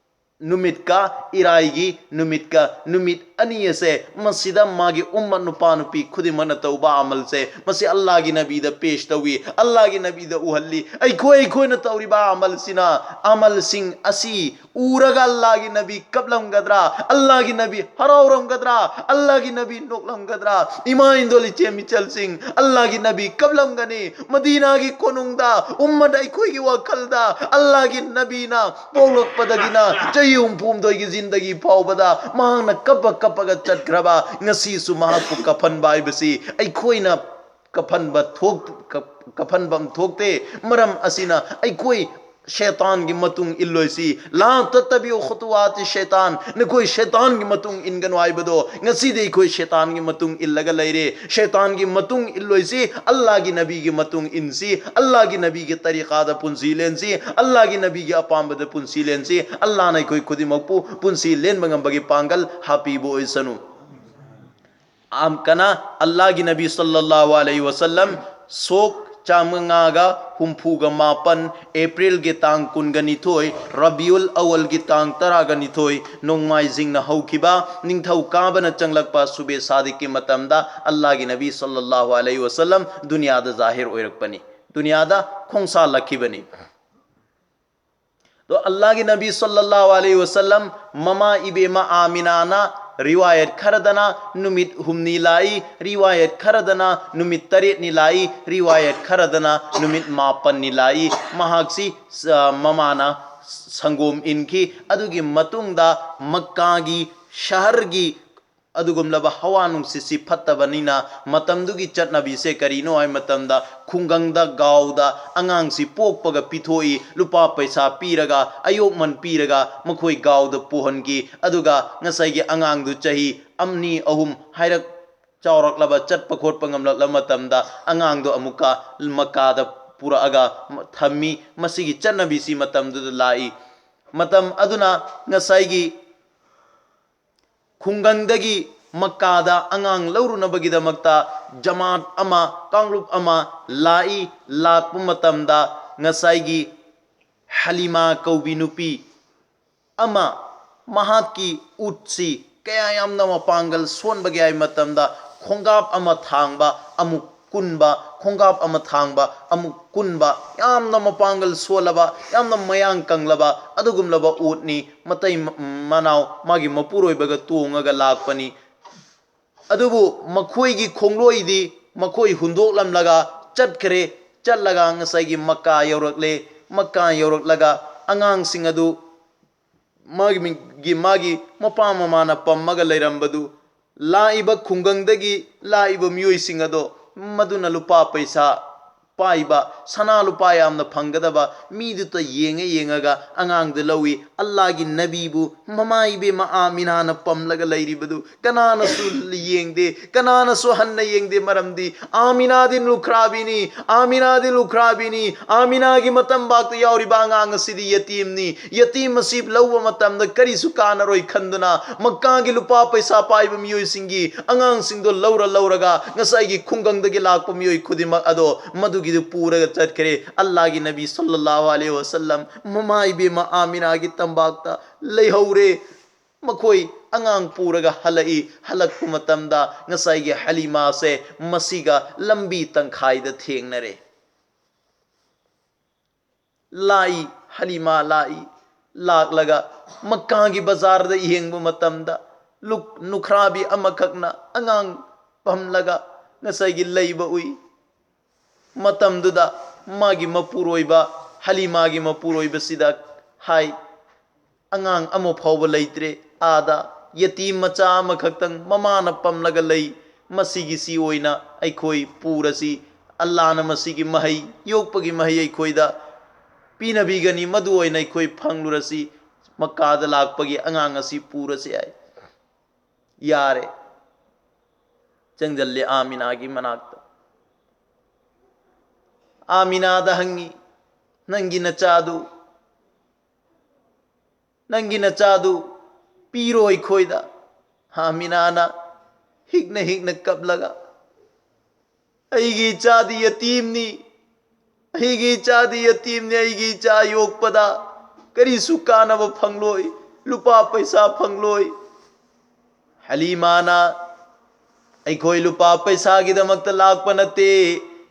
ꯅꯨꯃꯤꯠꯀ ꯏꯔꯥꯏꯒꯤ ꯅꯨꯃꯤꯠꯀ, ꯅꯨꯃꯤꯠ ꯑꯅꯤ ꯑꯁꯦ ꯃꯁꯤꯗ ꯃꯥꯒꯤ ꯎꯝꯃꯠ ꯅꯨꯄꯥ ꯅꯨꯄꯤ ꯈꯨꯗꯤꯡꯃꯛꯅ ꯇꯧꯕ ꯑꯃꯜꯁꯦ, ꯃꯁꯤ ꯑꯜꯂꯥꯒꯤ ꯅꯕꯤꯗ ꯄꯦꯁ ꯇꯧꯏ, ꯑꯜꯂꯥꯒꯤ ꯅꯕꯤꯗ ꯎꯍꯜꯂꯤ꯫ ꯑꯩꯈꯣꯏ ꯑꯩꯈꯣꯏꯅ ꯇꯧꯔꯤꯕ ꯑꯃꯜꯁꯤꯅ, ꯑꯃꯜꯁꯤꯡ ꯑꯁꯤ ꯎꯔꯒ ꯑꯜꯂꯥꯒꯤ ꯅꯕꯤ ꯀꯞꯂꯝꯒꯗ꯭ꯔꯥ? ꯑꯜꯂꯥꯒꯤ ꯅꯕꯤ ꯍꯔꯥꯎꯔꯝꯒꯗ꯭ꯔꯥ? ꯑꯜꯂꯥꯒꯤ ꯅꯕꯤ ꯅꯣꯛꯂꯝꯒꯗ꯭ꯔꯥ? ꯏꯃꯥ ꯏꯟꯗꯣꯜ ꯏꯆꯦ ꯃꯤꯆꯜꯁꯤꯡ, ꯑꯜꯂꯥꯒꯤ ꯅꯕꯤ ꯀꯞꯂꯝꯒꯅꯤ꯫ ꯃꯗꯤꯅꯥꯒꯤ ꯀꯣꯅꯨꯡꯗ ꯎꯝꯃꯠ ꯑꯩꯈꯣꯏꯒꯤ ꯋꯥꯈꯜꯗ ꯑꯜꯂꯥꯒꯤ ꯅꯕꯤꯅ ꯄꯣꯛꯂꯛꯄꯗꯒꯤꯅ ꯆꯍꯤ ꯍꯨꯝꯐꯨ ꯍꯨꯝꯗꯣꯏꯒꯤ ꯖꯤꯟꯗꯒꯤ ꯐꯥꯎꯕꯗ ꯃꯍꯥꯛꯅ ꯀꯞꯄ ꯀꯞꯄꯒ ꯆꯠꯈ꯭ꯔꯕ, ꯉꯁꯤꯁꯨ ꯃꯍꯥꯛꯄꯨ ꯀꯐꯟꯕ ꯍꯥꯏꯕꯁꯤ ꯑꯩꯈꯣꯏꯅ ꯀꯐꯟꯕ ꯊꯣꯛ-, ꯀ-, ꯀꯐꯟꯕꯝ ꯊꯣꯛꯇꯦ꯫ ꯃꯔꯝ ꯑꯁꯤꯅ ꯑꯩꯈꯣꯏ ꯁꯩꯇꯥꯟꯒꯤ ꯃꯇꯨꯡ ꯏꯜꯂꯣꯏꯁꯤ꯫ "ꯂꯥ ꯇꯠꯇꯕꯤꯎ ꯈꯨꯇꯨꯋꯥꯇꯤ ꯁꯩꯇꯥꯟ", ꯅꯈꯣꯏ ꯁꯩꯇꯥꯟꯒꯤ ꯃꯇꯨꯡ ꯏꯟꯒꯅꯨ ꯍꯥꯏꯕꯗꯣ, ꯉꯁꯤꯗꯤ ꯑꯩꯈꯣꯏ ꯁꯩꯇꯥꯟꯒꯤ ꯃꯇꯨꯡ ꯏꯜꯂꯒ ꯂꯩꯔꯦ꯫ ꯁꯩꯇꯥꯟꯒꯤ ꯃꯇꯨꯡ ꯏꯜꯂꯣꯏꯁꯤ, ꯑꯜꯂꯥꯒꯤ ꯅꯕꯤꯒꯤ ꯃꯇꯨꯡ ꯏꯟꯁꯤ, ꯑꯜꯂꯥꯒꯤ ꯅꯕꯤꯒꯤ ꯇꯔꯤꯀꯥꯗ ꯄꯨꯟꯁꯤ ꯂꯦꯟꯁꯤ, ꯑꯜꯂꯥꯒꯤ ꯅꯕꯤꯒꯤ ꯑꯄꯥꯝꯕꯗ ꯄꯨꯟꯁꯤ ꯂꯦꯟꯁꯤ꯫ ꯑꯜꯂꯥꯅ ꯑꯩꯈꯣꯏ ꯈꯨꯗꯤꯡꯃꯛꯄꯨ ꯄꯨꯟꯁꯤ ꯂꯦꯟꯕ ꯉꯝꯕꯒꯤ ꯄꯥꯡꯒꯜ ꯍꯥꯞꯄꯤꯕ ꯑꯣꯏꯁꯅꯨ꯫ ꯑꯝ-, ꯀꯅꯥ? ꯑꯜꯂꯥꯒꯤ ꯅꯕꯤ ꯁꯜꯂꯜꯂꯥꯍꯨ ꯑꯂꯩꯍꯤ ꯋꯁꯜꯂꯝ ꯁꯣꯛ ꯆꯥꯝꯃꯉꯥꯒ ꯍꯨꯝꯐꯨꯒ ꯃꯥꯄꯟ, ꯑꯦꯄ꯭ꯔꯤꯜꯒꯤ ꯇꯥꯡ ꯀꯨꯟꯒ ꯅꯤꯊꯣꯏ, ꯔꯕꯤꯎꯜ ꯑꯋꯜꯒꯤ ꯇꯥꯡ ꯇꯔꯥꯒ ꯅꯤꯊꯣꯏ, ꯅꯣꯡꯃꯥꯏꯖꯤꯡꯅ ꯍꯧꯈꯤꯕ, ꯅꯤꯡꯊꯧ ꯀꯥꯕꯅ ꯆꯪꯂꯛꯄ ꯁꯨꯕꯦ ꯁꯥꯗꯤꯛꯀꯤ ꯃꯇꯝꯗ ꯑꯜꯂꯥꯒꯤ ꯅꯕꯤ ꯁꯜꯂꯜꯂꯥꯍꯨ ꯑꯂꯩꯍꯤ ꯋꯁꯜꯂꯝ ꯗꯨꯅꯤꯌꯥꯗ ꯖꯥꯍꯤꯔ ꯑꯣꯏꯔꯛꯄꯅꯤ, ꯗꯨꯅꯤꯌꯥꯗ ꯈꯣꯡꯁꯥꯜꯂꯛꯈꯤꯕꯅꯤ꯫ ꯑꯗꯣ ꯑꯜꯂꯥꯒꯤ ꯅꯕꯤ ꯁꯜꯂꯜꯂꯥꯍꯨ ꯑꯂꯩꯍꯤ ꯋꯁꯜꯂꯝ ꯃꯃꯥ ꯏꯕꯦꯝꯃ ꯑꯥꯃꯤꯅꯥꯅ ꯔꯤꯋꯥꯌꯠ ꯈꯔꯗꯅ ꯅꯨꯃꯤꯠ ꯍꯨꯝꯅꯤ ꯂꯥꯛꯏ, ꯔꯤꯋꯥꯌꯠ ꯈꯔꯗꯅ ꯅꯨꯃꯤꯠ ꯇꯔꯦꯠꯅꯤ ꯂꯥꯛꯏ, ꯔꯤꯋꯥꯌꯠ ꯈꯔꯗꯅ ꯅꯨꯃꯤꯠ ꯃꯥꯄꯟꯅꯤ ꯂꯥꯛꯏ꯫ ꯃꯍꯥꯛꯁꯤ, ꯑ, ꯃꯃꯥꯅ ꯁꯪꯒꯣꯝ ꯏꯟꯈꯤ꯫ ꯑꯗꯨꯒꯤ ꯃꯇꯨꯡꯗ ꯃꯛꯀꯥꯒꯤ ꯁꯍꯔꯒꯤ ꯑꯗꯨꯒꯨꯝꯂꯕ ꯍꯋꯥ ꯅꯨꯡꯁꯤꯠꯁꯤ ꯐꯠꯇꯕꯅꯤꯅ, ꯃꯇꯝꯗꯨꯒꯤ ꯆꯠꯅꯕꯤꯁꯦ ꯀꯔꯤꯅꯣ ꯍꯥꯏ ꯃꯇꯝꯗ, ꯈꯨꯡꯒꯪꯗ, ꯒꯥꯎꯗ ꯑꯉꯥꯡꯁꯤ ꯄꯣꯛꯄꯒ ꯄꯤꯊꯣꯛꯏ, ꯂꯨꯄꯥ ꯄꯩꯁꯥ ꯄꯤꯔꯒ, ꯑꯌꯣꯛꯃꯟ ꯄꯤꯔꯒ ꯃꯈꯣꯏ ꯒꯥꯎꯗ ꯄꯨꯍꯟꯈꯤ꯫ ꯑꯗꯨꯒ ꯉꯁꯥꯏꯒꯤ ꯑꯉꯥꯡꯗꯨ ꯆꯍꯤ ꯑꯅꯤ, ꯑꯍꯨꯝ ꯍꯥꯏꯔꯛ ꯆꯥꯎꯔꯛꯂꯕ, ꯆꯠꯄ ꯈꯣꯠꯄ ꯉꯝꯂꯛꯂꯕ ꯃꯇꯝꯗ, ꯑꯉꯥꯡꯗꯣ ꯑꯃꯨꯛꯀ ꯃꯛꯀꯥꯗ ꯄꯨꯔꯛꯑꯒ ꯊꯝꯃꯤ꯫ ꯃꯁꯤꯒꯤ ꯆꯠꯅꯕꯤꯁꯤ ꯃꯇꯝꯗꯨꯗ ꯂꯥꯛꯏ꯫ ꯃꯇꯝ ꯑꯗꯨꯅ ꯉꯁꯥꯏꯒꯤ ꯈꯨꯡꯒꯪꯗꯒꯤ ꯃꯛꯀꯥꯗ ꯑꯉꯥꯡ ꯂꯧꯔꯨꯅꯕꯒꯤꯗꯃꯛꯇ ꯖꯃꯥꯠ ꯑꯃ, ꯀꯥꯡꯂꯨꯞ ꯑꯃ ꯂꯥꯛꯏ꯫ ꯂꯥꯛꯄ ꯃꯇꯝꯗ ꯉꯁꯥꯏꯒꯤ ꯍꯂꯤꯃꯥ ꯀꯧꯕꯤ ꯅꯨꯄꯤ ꯑꯃ, ꯃꯍꯥꯛꯀꯤ ꯎꯠꯁꯤ ꯀꯌꯥ ꯌꯥꯝꯅ ꯃꯄꯥꯡꯒꯜ ꯁꯣꯟꯕꯒꯦ ꯍꯥꯏ ꯃꯇꯝꯗ, ꯈꯣꯡꯒꯥꯞ ꯑꯃ ꯊꯥꯡꯕ ꯑꯃꯨꯛ ꯀꯨꯟꯕ, ꯈꯣꯡꯒꯥꯞ ꯑꯃ ꯊꯥꯡꯕ ꯑꯃꯨꯛ ꯀꯨꯟꯕ, ꯌꯥꯝꯅ ꯃꯄꯥꯡꯒꯜ ꯁꯣꯜꯂꯕ, ꯌꯥꯝꯅ ꯃꯌꯥꯡ ꯀꯪꯂꯕ ꯑꯗꯨꯒꯨꯝꯂꯕ ꯎꯠꯅꯤ꯫ ꯃꯇꯩ ꯃ-, ꯃꯅꯥꯎ ꯃꯥꯒꯤ ꯃꯄꯨꯔꯣꯏꯕꯒ ꯇꯣꯡꯉꯒ ꯂꯥꯛꯄꯅꯤ꯫ ꯑꯗꯨꯕꯨ ꯃꯈꯣꯏꯒꯤ ꯈꯣꯡꯂꯣꯏꯗꯤ ꯃꯈꯣꯏ ꯍꯨꯟꯗꯣꯛꯂꯝꯂꯒ ꯆꯠꯈ꯭ꯔꯦ꯫ ꯆꯠꯂꯒ ꯉꯁꯥꯏꯒꯤ ꯃꯛꯀꯥ ꯌꯧꯔꯛꯂꯦ꯫ ꯃꯛꯀꯥ ꯌꯧꯔꯛꯂꯒ ꯑꯉꯥꯡꯁꯤꯡ ꯑꯗꯨ ꯃꯥꯒꯤ ꯃꯤꯡꯒꯤ, ꯃꯥꯒꯤ ꯃꯄꯥ ꯃꯃꯥꯅ ꯄꯝꯃꯒ ꯂꯩꯔꯝꯕꯗꯨ, ꯂꯥꯛꯏꯕ ꯈꯨꯡꯒꯪꯗꯒꯤ ꯂꯥꯛꯏꯕ ꯃꯤꯑꯣꯏꯁꯤꯡ ꯑꯗꯣ, ꯃꯗꯨꯅ ꯂꯨꯄꯥ ꯄꯩꯁꯥ ꯄꯥꯏꯕ, ꯁꯅꯥ ꯂꯨꯄꯥ ꯌꯥꯝꯅ ꯐꯪꯒꯗꯕ ꯃꯤꯗꯨꯇ ꯌꯦꯡꯉ ꯌꯦꯡꯉꯒ ꯑꯉꯥꯡꯗꯨ ꯂꯧꯏ꯫ ꯑꯜꯂꯥꯒꯤ ꯅꯕꯤꯕꯨ ꯃꯃꯥ ꯏꯕꯦꯝꯃ ꯑꯥꯃꯤꯅꯥꯅ ꯄꯝꯂꯒ ꯂꯩꯔꯤꯕꯗꯨ ꯀꯅꯥꯅꯁꯨ ꯌꯦꯡꯗꯦ, ꯀꯅꯥꯅꯁꯨ ꯍꯟꯅ ꯌꯦꯡꯗꯦ꯫ ꯃꯔꯝꯗꯤ ꯑꯥꯃꯤꯅꯥꯗꯤ ꯂꯨꯈ꯭ꯔꯥꯕꯤꯅꯤ, ꯑꯥꯃꯤꯅꯥꯗꯤ ꯂꯨꯈ꯭ꯔꯥꯕꯤꯅꯤ꯫ ꯑꯥꯃꯤꯅꯥꯒꯤ ꯃꯇꯝꯕꯥꯛꯇ ꯌꯥꯎꯔꯤꯕ ꯑꯉꯥꯡ ꯑꯁꯤꯗꯤ ꯌꯇꯤꯝꯅꯤ꯫ ꯌꯇꯤꯝ ꯑꯁꯤ ꯂꯧꯕ ꯃꯇꯝꯗ ꯀꯔꯤꯁꯨ ꯀꯥꯟꯅꯔꯣꯏ ꯈꯟꯗꯨꯅ, ꯃꯛꯀꯥꯒꯤ ꯂꯨꯄꯥ ꯄꯩꯁꯥ ꯄꯥꯏꯕ ꯃꯤꯑꯣꯏꯁꯤꯡꯒꯤ ꯑꯉꯥꯡꯁꯤꯡꯗꯣ ꯂꯧꯔ ꯂꯧꯔꯒ ꯉꯁꯥꯏꯒꯤ ꯈꯨꯡꯒꯪꯗꯒꯤ ꯂꯥꯛꯄ ꯃꯤꯑꯣꯏ ꯈꯨꯗꯤꯡꯃꯛ ꯑꯗꯣ ꯃꯗꯨꯒꯤꯗꯨ ꯄꯨꯔꯒ ꯆꯠꯈ꯭ꯔꯦ꯫ ꯑꯜꯂꯥꯒꯤ ꯅꯕꯤ ꯁꯜꯂꯜꯂꯥꯍꯨ ꯑꯂꯩꯍꯤ ꯋꯁꯜꯂꯝ ꯃꯃꯥ ꯏꯕꯦꯝꯃ ꯑꯥꯃꯤꯅꯥꯒꯤ ꯇꯝꯕꯥꯛꯇ ꯂꯩꯍꯧꯔꯦ꯫ ꯃꯈꯣꯏ ꯑꯉꯥꯡ ꯄꯨꯔꯒ ꯍꯜꯂꯛꯏ꯫ ꯍꯜꯂꯛꯄ ꯃꯇꯝꯗ ꯉꯁꯥꯏꯒꯤ ꯍꯂꯤꯃꯥꯁꯦ ꯃꯁꯤꯒ ꯂꯝꯕꯤ ꯇꯪꯈꯥꯏꯗ ꯊꯦꯡꯅꯔꯦ꯫ ꯂꯥꯛꯏ, ꯍꯂꯤꯃꯥ ꯂꯥꯛꯏ꯫ ꯂꯥꯛꯂꯒ ꯃꯛꯀꯥꯒꯤ ꯕꯖꯥꯔꯗ ꯌꯦꯡꯕ ꯃꯇꯝꯗ ꯂꯨꯛ-, ꯂꯨꯈ꯭ꯔꯥꯕꯤ ꯑꯃꯈꯛꯅ ꯑꯉꯥꯡ ꯄꯝꯂꯒ ꯉꯁꯥꯏꯒꯤ ꯂꯩꯕ ꯎꯏ꯫ ꯃꯇꯝꯗꯨꯗ ꯃꯥꯒꯤ ꯃꯄꯨꯔꯣꯏꯕ, ꯍꯂꯤꯃꯥꯒꯤ ꯃꯄꯨꯔꯣꯏꯕꯁꯤꯗ ꯍꯥꯏ, "ꯑꯉꯥꯡ ꯑꯃ ꯐꯥꯎꯕ ꯂꯩꯇ꯭ꯔꯦ, ꯑꯥꯗ ꯌꯦꯇꯤꯝ ꯃꯆꯥ ꯑꯃꯈꯛꯇꯪ ꯃꯃꯥꯅ ꯄꯝꯂꯒ ꯂꯩ, ꯃꯁꯤꯒꯤꯁꯤ ꯑꯣꯏꯅ ꯑꯩꯈꯣꯏ ꯄꯨꯔꯁꯤ, ꯑꯜꯂꯥꯅ ꯃꯁꯤꯒꯤ ꯃꯍꯩ, ꯌꯣꯛꯄꯒꯤ ꯃꯍꯩ ꯑꯩꯈꯣꯏꯗ ꯄꯤꯅꯕꯤꯒꯅꯤ, ꯃꯗꯨ ꯑꯣꯏꯅ ꯑꯩꯈꯣꯏ ꯐꯪꯂꯨꯔꯁꯤ, ꯃꯛꯀꯥꯗ ꯂꯥꯛꯄꯒꯤ ꯑꯉꯥꯡ ꯑꯁꯤ ꯄꯨꯔꯁꯤ" ꯍꯥꯏ꯫ ꯌꯥꯔꯦ꯫ ꯆꯪꯁꯤꯜꯂꯦ ꯑꯥꯃꯤꯅꯥꯒꯤ ꯃꯅꯥꯛꯇ꯫ ꯑꯥꯃꯤꯅꯥꯗ ꯍꯪꯉꯤ, "ꯅꯪꯒꯤ ꯅꯆꯥꯗꯨ, ꯅꯪꯒꯤ ꯅꯆꯥꯗꯨ ꯄꯤꯔꯣ ꯑꯩꯈꯣꯏꯗ?" ꯑꯥꯃꯤꯅꯥꯅ ꯍꯤꯛꯅ ꯍꯤꯛꯅ ꯀꯞꯂꯒ, "ꯑꯩꯒꯤ ꯏꯆꯥꯗꯤ ꯌꯇꯤꯝꯅꯤ, ꯑꯩꯒꯤ ꯏꯆꯥꯗꯤ ꯌꯇꯤꯝꯅꯤ, ꯑꯩꯒꯤ ꯏꯆꯥ ꯌꯣꯛꯄꯗ ꯀꯔꯤꯁꯨ ꯀꯥꯟꯅꯕ ꯐꯪꯂꯣꯏ, ꯂꯨꯄꯥ ꯄꯩꯁꯥ ꯐꯪꯂꯣꯏ꯫ ꯍꯂꯤꯃꯥꯅ, ꯑꯩꯈꯣꯏ ꯂꯨꯄꯥ ꯄꯩꯁꯥꯒꯤꯗꯃꯛꯇ ꯂꯥꯛꯄ ꯅꯠꯇꯦ,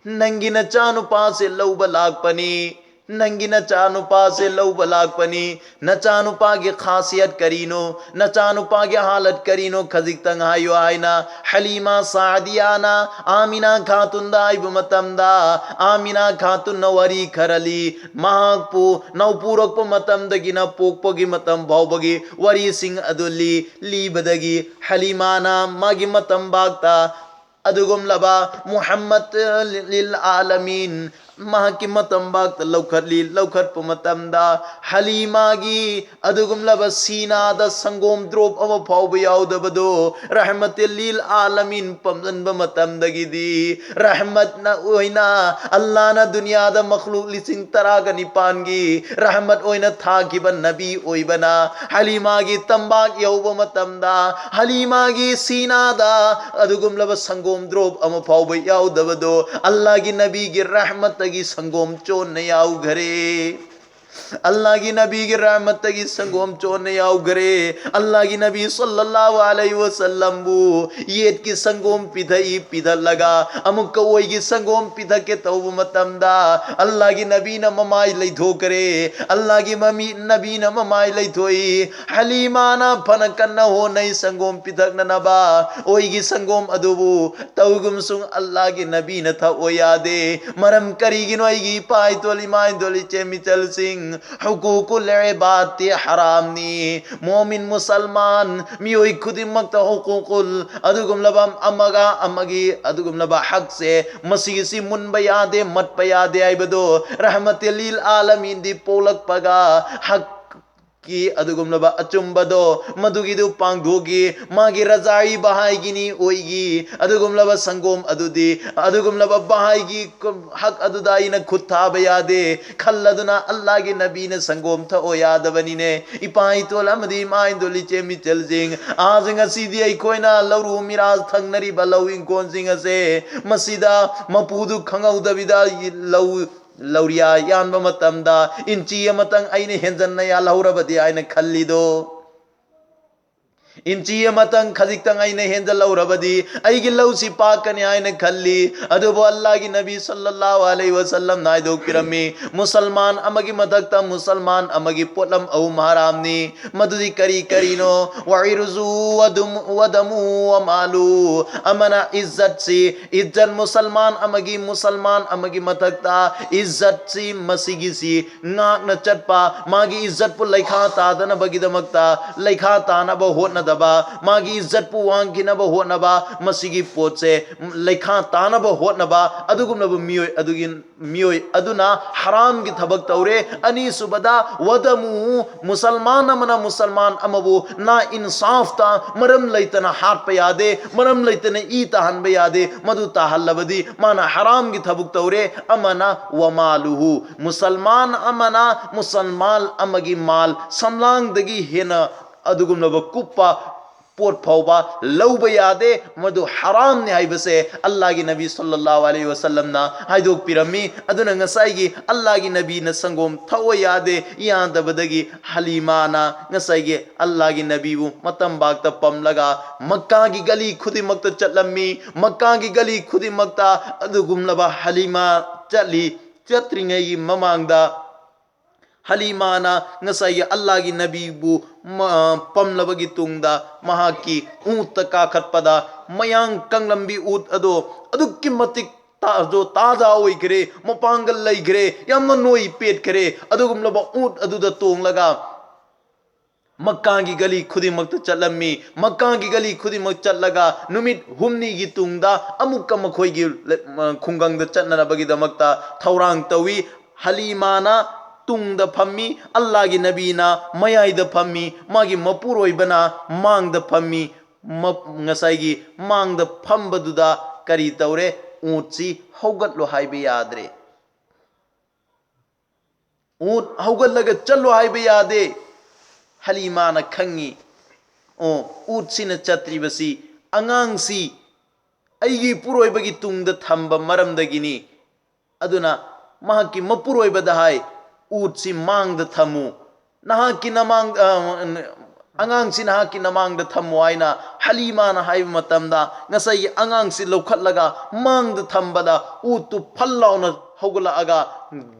ꯅꯪꯒꯤ ꯅꯆꯥꯅꯨꯄꯥꯁꯦ ꯂꯧꯕ ꯂꯥꯛꯄꯅꯤ, ꯅꯪꯒꯤ ꯅꯆꯥꯅꯨꯄꯥꯁꯦ ꯂꯧꯕ ꯂꯥꯛꯄꯅꯤ, ꯅꯆꯥꯅꯨꯄꯥꯒꯤ ꯈꯥꯁꯤꯌꯠ ꯀꯔꯤꯅꯣ, ꯅꯆꯥꯅꯨꯄꯥꯒꯤ ꯍꯥꯂꯠ ꯀꯔꯤꯅꯣ ꯈꯖꯤꯛꯇꯪ ꯍꯥꯏꯌꯨ" ꯍꯥꯏꯅ ꯍꯂꯤꯃꯥ ꯁꯥꯗꯤꯌꯥꯅ ꯑꯥꯃꯤꯅꯥ ꯈꯥꯇꯨꯟꯗ ꯍꯥꯏꯕ ꯃꯇꯝꯗ, ꯑꯥꯃꯤꯅꯥ ꯈꯥꯇꯨꯟꯅ ꯋꯥꯔꯤ ꯈꯔ ꯂꯤ꯫ ꯃꯍꯥꯛꯄꯨ ꯅꯧꯄꯨꯔꯛꯄ ꯃꯇꯝꯗꯒꯤꯅ ꯄꯣꯛꯄꯒꯤ ꯃꯇꯝ ꯐꯥꯎꯕꯒꯤ ꯋꯥꯔꯤꯁꯤꯡ ꯑꯗꯨ ꯂꯤ꯫ ꯂꯤꯕꯗꯒꯤ ꯍꯂꯤꯃꯥꯅ ꯃꯥꯒꯤ ꯃꯇꯝꯕꯥꯛꯇ ꯑꯗꯨꯒꯨꯝꯂꯕ ꯃꯨꯍꯝꯃꯗ ꯂꯤꯜ ꯑꯥꯂꯃꯤꯟ ꯃꯍꯥꯛꯀꯤ ꯃꯇꯝꯕꯥꯛꯇ ꯂꯧꯈꯠꯂꯤ꯫ ꯂꯧꯈꯠꯄ ꯃꯇꯝꯗ ꯍꯂꯤꯃꯥꯒꯤ ꯑꯗꯨꯒꯨꯝꯂꯕ ꯁꯤꯅꯥꯗ ꯁꯪꯒꯣꯝ drop ꯑꯃ ꯐꯥꯎꯕ ꯌꯥꯎꯗꯕꯗꯣ ꯔꯍꯃꯇꯦ ꯂꯤꯜ ꯑꯥꯂꯃꯤꯟ ꯄꯝꯖꯟꯕ ꯃꯇꯝꯗꯒꯤꯗꯤ ꯔꯍꯃꯠꯅ ꯑꯣꯏꯅ ꯑꯜꯂꯥꯅ ꯗꯨꯅꯤꯌꯥꯗ ꯃꯈꯂꯨꯛ ꯂꯤꯁꯤꯡ ꯇꯔꯥꯒ ꯅꯤꯄꯥꯟꯒꯤ ꯔꯍꯃꯠ ꯑꯣꯏꯅ ꯊꯥꯈꯤꯕ ꯅꯕꯤ ꯑꯣꯏꯕꯅ ꯍꯂꯤꯃꯥꯒꯤ ꯇꯝꯕꯥꯛ ꯌꯧꯕ ꯃꯇꯝꯗ ꯍꯂꯤꯃꯥꯒꯤ ꯁꯤꯅꯥꯗ ꯑꯗꯨꯒꯨꯝꯂꯕ ꯁꯪꯒꯣꯝ drop ꯑꯃ ꯐꯥꯎꯕ ꯌꯥꯎꯗꯕꯗꯣ ꯑꯜꯂꯥꯒꯤ ꯅꯕꯤꯒꯤ ꯔꯍꯃꯠꯇꯒꯤ ꯁꯪꯒꯣꯝ ꯆꯣꯟꯅ ꯌꯥꯎꯈꯔꯦ꯫ ꯑꯜꯂꯥꯒꯤ ꯅꯕꯤꯒꯤ ꯔꯍꯃꯠꯇꯒꯤ ꯁꯪꯒꯣꯝ ꯆꯣꯟꯅ ꯌꯥꯎꯈ꯭ꯔꯦ꯫ ꯑꯜꯂꯥꯒꯤ ꯅꯕꯤ ꯁꯜꯂꯜꯂꯥꯍꯨ ꯑꯂꯩꯍꯤ ꯋꯁꯜꯂꯝꯕꯨ ꯌꯦꯠꯀꯤ ꯁꯪꯒꯣꯝ ꯄꯤꯊꯛꯏ, ꯄꯤꯊꯠꯂꯒ ꯑꯃꯨꯛꯀ ꯑꯣꯏꯒꯤ ꯁꯪꯒꯣꯝ ꯄꯤꯊꯛꯀꯦ ꯇꯧꯕ ꯃꯇꯝꯗ ꯑꯜꯂꯥꯒꯤ ꯅꯕꯤꯅ ꯃꯃꯥꯏ ꯂꯩꯊꯣꯛꯈ꯭ꯔꯦ꯫ ꯑꯜꯂꯥꯒꯤ ꯃꯃꯤ ꯅꯕꯤꯅ ꯃꯃꯥꯏ ꯂꯩꯊꯣꯛꯏ꯫ ꯍꯂꯤꯃꯥꯅ ꯐꯅ ꯀꯟꯅ ꯍꯣꯠꯅꯩ ꯁꯪꯒꯣꯝ ꯄꯤꯊꯛꯅꯅꯕ꯫ ꯑꯣꯏꯒꯤ ꯁꯪꯒꯣꯝ ꯑꯗꯨꯕꯨ ꯇꯧꯒꯨꯝꯁꯨꯡ ꯑꯜꯂꯥꯒꯤ ꯅꯕꯤꯅ ꯊꯛꯑꯣ ꯌꯥꯗꯦ꯫ ꯃꯔꯝ ꯀꯔꯤꯒꯤꯅꯣ ꯑꯩꯒꯤ ꯏꯄꯥ ꯏꯇꯣꯜ ꯏꯃꯥ ꯏꯇꯣꯜ ꯏꯆꯦ ꯃꯤꯆꯜꯁꯤꯡ? ꯍꯨꯀꯨꯀꯨꯜ ꯏꯕꯥꯗꯇꯤ ꯍꯔꯥꯝꯅꯤ꯫ ꯃꯣꯃꯤꯟ ꯃꯨꯁꯜꯃꯥꯟ ꯃꯤꯑꯣꯏ ꯈꯨꯗꯤꯡꯃꯛꯇ ꯍꯨꯀꯨꯀꯨꯜ ꯑꯗꯨꯒꯨꯝꯂꯕ ꯑꯃꯒ ꯑꯃꯒꯤ ꯑꯗꯨꯒꯨꯝꯂꯕ ꯍꯛꯁꯦ ꯃꯁꯤꯒꯤꯁꯤ ꯃꯨꯟꯕ ꯌꯥꯗꯦ, ꯃꯠꯄ ꯌꯥꯗꯦ ꯍꯥꯏꯕꯗꯣ ꯔꯍꯃꯇꯦ ꯂꯤꯜ ꯑꯥꯂꯃꯤꯟꯗꯤ ꯄꯣꯛꯂꯛꯄꯒ ꯍꯛ ꯀꯤ ꯑꯗꯨꯒꯨꯝꯂꯕ ꯑꯆꯨꯝꯕꯗꯣ ꯃꯗꯨꯒꯤꯗꯨ ꯄꯥꯡꯊꯣꯛꯈꯤ꯫ ꯃꯥꯒꯤ ꯔꯖꯥꯏ ꯕꯍꯥꯏꯒꯤꯅꯤ ꯑꯣꯏꯒꯤ꯫ ꯑꯗꯨꯒꯨꯝꯂꯕ ꯁꯪꯒꯣꯝ ꯑꯗꯨꯗꯤ ꯑꯗꯨꯒꯨꯝꯂꯕ ꯕꯍꯥꯏꯒꯤ ꯀ-, ꯍꯛ ꯑꯗꯨꯗ ꯑꯩꯅ ꯈꯨꯠ ꯊꯥꯕ ꯌꯥꯗꯦ ꯈꯜꯂꯗꯨꯅ ꯑꯜꯂꯥꯒꯤ ꯅꯕꯤꯅ ꯁꯪꯒꯣꯝ ꯊꯛꯑꯣ ꯌꯥꯗꯕꯅꯤꯅꯦ꯫ ꯏꯄꯥ ꯏꯇꯣꯜ ꯑꯃꯗꯤ ꯏꯃꯥ ꯏꯇꯣꯜ ꯏꯆꯦ ꯃꯤꯆꯜꯁꯤꯡ, ꯑꯥꯖ ꯉꯁꯤꯗꯤ ꯑꯩꯈꯣꯏꯅ ꯂꯧꯔꯨ ꯃꯤꯔꯥꯖ ꯊꯪꯅꯔꯤꯕ ꯂꯧ ꯏꯪꯈꯣꯜꯁꯤꯡ ꯑꯁꯦ ꯃꯁꯤꯗ ꯃꯄꯨꯗꯨ ꯈꯪꯍꯧꯗꯕꯤꯗ ꯂꯧ ꯂꯧꯔꯤꯌꯥ ꯌꯥꯟꯕ ꯃꯇꯝꯗ ꯏꯟꯆꯤ ꯑꯃꯇꯪ ꯑꯩꯅ ꯍꯦꯟꯖꯟꯅ ꯌꯥꯜꯍꯧꯔꯕꯗꯤ ꯍꯥꯏꯅ ꯈꯜꯂꯤꯗꯣ, ꯏꯟꯆꯤ ꯑꯃꯇꯪ ꯈꯖꯤꯛꯇꯪ ꯑꯩꯅ ꯍꯦꯟꯖꯜꯍꯧꯔꯕꯗꯤ ꯑꯩꯒꯤ ꯂꯧꯁꯤ ꯄꯥꯛꯀꯅꯤ ꯍꯥꯏꯅ ꯈꯜꯂꯤ꯫ ꯑꯗꯨꯕꯨ ꯑꯜꯂꯥꯒꯤ ꯅꯕꯤ ꯁꯜꯂꯜꯂꯥꯍꯨ ꯑꯂꯩꯍꯤ ꯋꯁꯜꯂꯝꯅ ꯍꯥꯏꯗꯣꯛꯄꯤꯔꯝꯃꯤ, ꯃꯨꯁꯜꯃꯥꯟ ꯑꯃꯒꯤ ꯃꯊꯛꯇ ꯃꯨꯁꯜꯃꯥꯟ ꯑꯃꯒꯤ ꯄꯣꯠꯂꯝ ꯑꯍꯨꯝ ꯍꯔꯥꯝꯅꯤ꯫ ꯃꯗꯨꯗꯤ ꯀꯔꯤ ꯀꯔꯤꯅꯣ? ꯋꯥꯏꯔꯨꯖꯨ ꯋꯗꯨꯝ-, ꯋꯗꯃꯨ ꯋꯃꯥꯂꯨ꯫ ꯑꯃꯅ ꯏꯖꯠꯁꯤ, ꯏꯖꯠ ꯃꯨꯁꯜꯃꯥꯟ ꯑꯃꯒꯤ, ꯃꯨꯁꯜꯃꯥꯟ ꯑꯃꯒꯤ ꯃꯊꯛꯇ ꯏꯖꯠꯁꯤ, ꯃꯁꯤꯒꯤꯁꯤ ꯉꯥꯛꯅ ꯆꯠꯄ, ꯃꯥꯒꯤ ꯏꯖꯠꯄꯨ ꯂꯩꯈꯥ ꯇꯥꯗꯅꯕꯒꯤꯗꯃꯛꯇ ꯂꯩꯈꯥ ꯇꯥꯅꯕ ꯍꯣꯠꯅꯗꯕ, ꯃꯥꯒꯤ ꯏꯖꯠꯄꯨ ꯋꯥꯡꯈꯤꯅꯕ ꯍꯣꯠꯅꯕ, ꯃꯁꯤꯒꯤ ꯄꯣꯠꯁꯦ ꯂꯩꯈꯥ ꯇꯥꯅꯕ ꯍꯣꯠꯅꯕ, ꯑꯗꯨꯒꯨꯝꯂꯕ ꯃꯤꯑꯣꯏ ꯑꯗꯨꯒꯤ, ꯃꯤꯑꯣꯏ ꯑꯗꯨꯅ ꯍꯔꯥꯝꯒꯤ ꯊꯕꯛ ꯇꯧꯔꯦ꯫ ꯑꯅꯤꯁꯨꯕꯗ, ꯋꯗꯃꯨ, ꯃꯨꯁꯜꯃꯥꯟ ꯑꯃꯅ ꯃꯨꯁꯜꯃꯥꯟ ꯑꯃꯕꯨ ꯅꯥ ꯏꯟꯁꯥꯐꯇ ꯃꯔꯝ ꯂꯩꯇꯅ ꯍꯥꯠꯄ ꯌꯥꯗꯦ, ꯃꯔꯝ ꯂꯩꯇꯅ ꯏ ꯇꯥꯍꯟꯕ ꯌꯥꯗꯦ꯫ ꯃꯗꯨ ꯇꯥꯍꯜꯂꯕꯗꯤ ꯃꯥꯅ ꯍꯔꯥꯝꯒꯤ ꯊꯕꯛ ꯇꯧꯔꯦ꯫ ꯑꯃꯅ ꯋꯃꯥꯂꯨꯍꯨ, ꯃꯨꯁꯜꯃꯥꯟ ꯑꯃꯅ ꯃꯨꯁꯜꯃꯥꯟ ꯑꯃꯒꯤ ꯃꯥꯜ, ꯁꯝꯂꯥꯡꯗꯒꯤ ꯍꯦꯟꯅ ꯑꯗꯨꯒꯨꯝꯂꯕ ꯀꯨꯞꯄ ꯄꯣꯠ ꯐꯥꯎꯕ ꯂꯧꯕ ꯌꯥꯗꯦ, ꯃꯗꯨ ꯍꯔꯥꯝꯅꯤ ꯍꯥꯏꯕꯁꯦ ꯑꯜꯂꯥꯍꯒꯤ ꯅꯕꯤ ꯁꯜꯂꯜꯂꯥꯍꯨ ꯑꯂꯩꯍꯤ ꯋꯁꯜꯂꯝꯅ ꯍꯥꯏꯗꯣꯛꯄꯤꯔꯝꯃꯤ꯫ ꯑꯗꯨꯅ ꯉꯁꯥꯏꯒꯤ ꯑꯜꯂꯥꯍꯒꯤ ꯅꯕꯤꯅ ꯁꯪꯒꯣꯝ ꯊꯛꯑꯣ ꯌꯥꯗꯦ, ꯌꯥꯗꯕꯗꯒꯤ ꯍꯂꯤꯃꯥꯅ ꯉꯁꯥꯏꯒꯤ ꯑꯜꯂꯥꯍꯒꯤ ꯅꯕꯤꯕꯨ ꯃꯇꯝꯕꯥꯛꯇ ꯄꯝꯂꯒ ꯃꯛꯀꯥꯒꯤ ꯒꯂꯤ ꯈꯨꯗꯤꯡꯃꯛꯇ ꯆꯠꯂꯝꯃꯤ꯫ ꯃꯛꯀꯥꯒꯤ ꯒꯂꯤ ꯈꯨꯗꯤꯡꯃꯛꯇ ꯑꯗꯨꯒꯨꯝꯂꯕ ꯍꯂꯤꯃꯥ ꯆꯠꯂꯤ꯫ ꯆꯠꯇ꯭ꯔꯤꯉꯩꯒꯤ ꯃꯃꯥꯡꯗ ꯍꯂꯤꯃꯥꯅ ꯉꯁꯥꯏꯒꯤ ꯑꯜꯂꯥꯍꯒꯤ ꯅꯕꯤꯕꯨ ꯃ-, ꯄꯝꯂꯕꯒꯤ ꯇꯨꯡꯗ ꯃꯍꯥꯛꯀꯤ ꯎꯠꯇ ꯀꯥꯈꯠꯄꯗ ꯃꯌꯥꯡ ꯀꯪꯂꯝꯕꯤ ꯎꯠ ꯑꯗꯣ ꯑꯗꯨꯛꯀꯤ ꯃꯇꯤꯛ ꯇꯥ-, ꯑꯗꯣ ꯇꯥꯖꯥ ꯑꯣꯏꯈ꯭ꯔꯦ, ꯃꯄꯥꯡꯒꯜ ꯂꯩꯈ꯭ꯔꯦ, ꯌꯥꯝꯅ ꯅꯣꯏ ꯄꯦꯠꯈ꯭ꯔꯦ꯫ ꯑꯗꯨꯒꯨꯝꯂꯕ ꯎꯠ ꯑꯗꯨꯗ ꯇꯣꯡꯂꯒ ꯃꯛꯀꯥꯒꯤ ꯒꯂꯤ ꯈꯨꯗꯤꯡꯃꯛꯇ ꯆꯠꯂꯝꯃꯤ꯫ ꯃꯛꯀꯥꯒꯤ ꯒꯂꯤ ꯈꯨꯗꯤꯡꯃꯛ ꯆꯠꯂꯒ ꯅꯨꯃꯤꯠ ꯍꯨꯝꯅꯤꯒꯤ ꯇꯨꯡꯗ ꯑꯃꯨꯛꯀ ꯃꯈꯣꯏꯒꯤ ꯂ-, ꯈꯨꯡꯒꯪꯗ ꯆꯠꯅꯅꯕꯒꯤꯗꯃꯛꯇ ꯊꯧꯔꯥꯡ ꯇꯧꯏ꯫ ꯍꯂꯤꯃꯥꯅ ꯇꯨꯡꯗ ꯐꯝꯃꯤ, ꯑꯜꯂꯥꯍꯒꯤ ꯅꯕꯤꯅ ꯃꯌꯥꯏꯗ ꯐꯝꯃꯤ, ꯃꯥꯒꯤ ꯃꯄꯨꯔꯣꯏꯕꯅ ꯃꯥꯡꯗ ꯐꯝꯃꯤ꯫ ꯃ-, ꯉꯁꯥꯏꯒꯤ ꯃꯥꯡꯗ ꯐꯝꯕꯗꯨꯗ ꯀꯔꯤ ꯇꯧꯔꯦ? ꯎꯠꯁꯤ ꯍꯧꯒꯠꯂꯣ ꯍꯥꯏꯕ ꯌꯥꯗ꯭ꯔꯦ꯫ ꯎꯠ ꯍꯧꯒꯠꯂꯒ ꯆꯠꯂꯣ ꯍꯥꯏꯕ ꯌꯥꯗꯦ꯫ ꯍꯂꯤꯃꯥꯅ ꯈꯪꯉꯤ, ꯑꯣ, ꯎꯠꯁꯤꯅ ꯆꯠꯇ꯭ꯔꯤꯕꯁꯤ ꯑꯉꯥꯡꯁꯤ ꯑꯩꯒꯤ ꯏꯄꯨꯔꯣꯏꯕꯒꯤ ꯇꯨꯡꯗ ꯊꯝꯕ ꯃꯔꯝꯗꯒꯤꯅꯤ꯫ ꯑꯗꯨꯅ ꯃꯍꯥꯛꯀꯤ ꯃꯄꯨꯔꯣꯏꯕꯗ ꯍꯥꯏ, "ꯎꯠꯁꯤ ꯃꯥꯡꯗ ꯊꯝꯃꯨ, ꯅꯍꯥꯛꯀꯤ ꯅꯃꯥꯡ-, ꯑ, ꯑꯉꯥꯡꯁꯤ ꯅꯍꯥꯛꯀꯤ ꯅꯃꯥꯡꯗ ꯊꯝꯃꯨ" ꯍꯥꯏꯅ ꯍꯂꯤꯃꯥꯅ ꯍꯥꯏꯕ ꯃꯇꯝꯗ, ꯉꯁꯥꯏꯒꯤ ꯑꯉꯥꯡꯁꯤ ꯂꯧꯈꯠꯂꯒ ꯃꯥꯡꯗ ꯊꯝꯕꯗ ꯎꯠꯇꯨ ꯐꯜ ꯂꯥꯎꯅ ꯍꯧꯒꯠꯂꯛꯑꯒ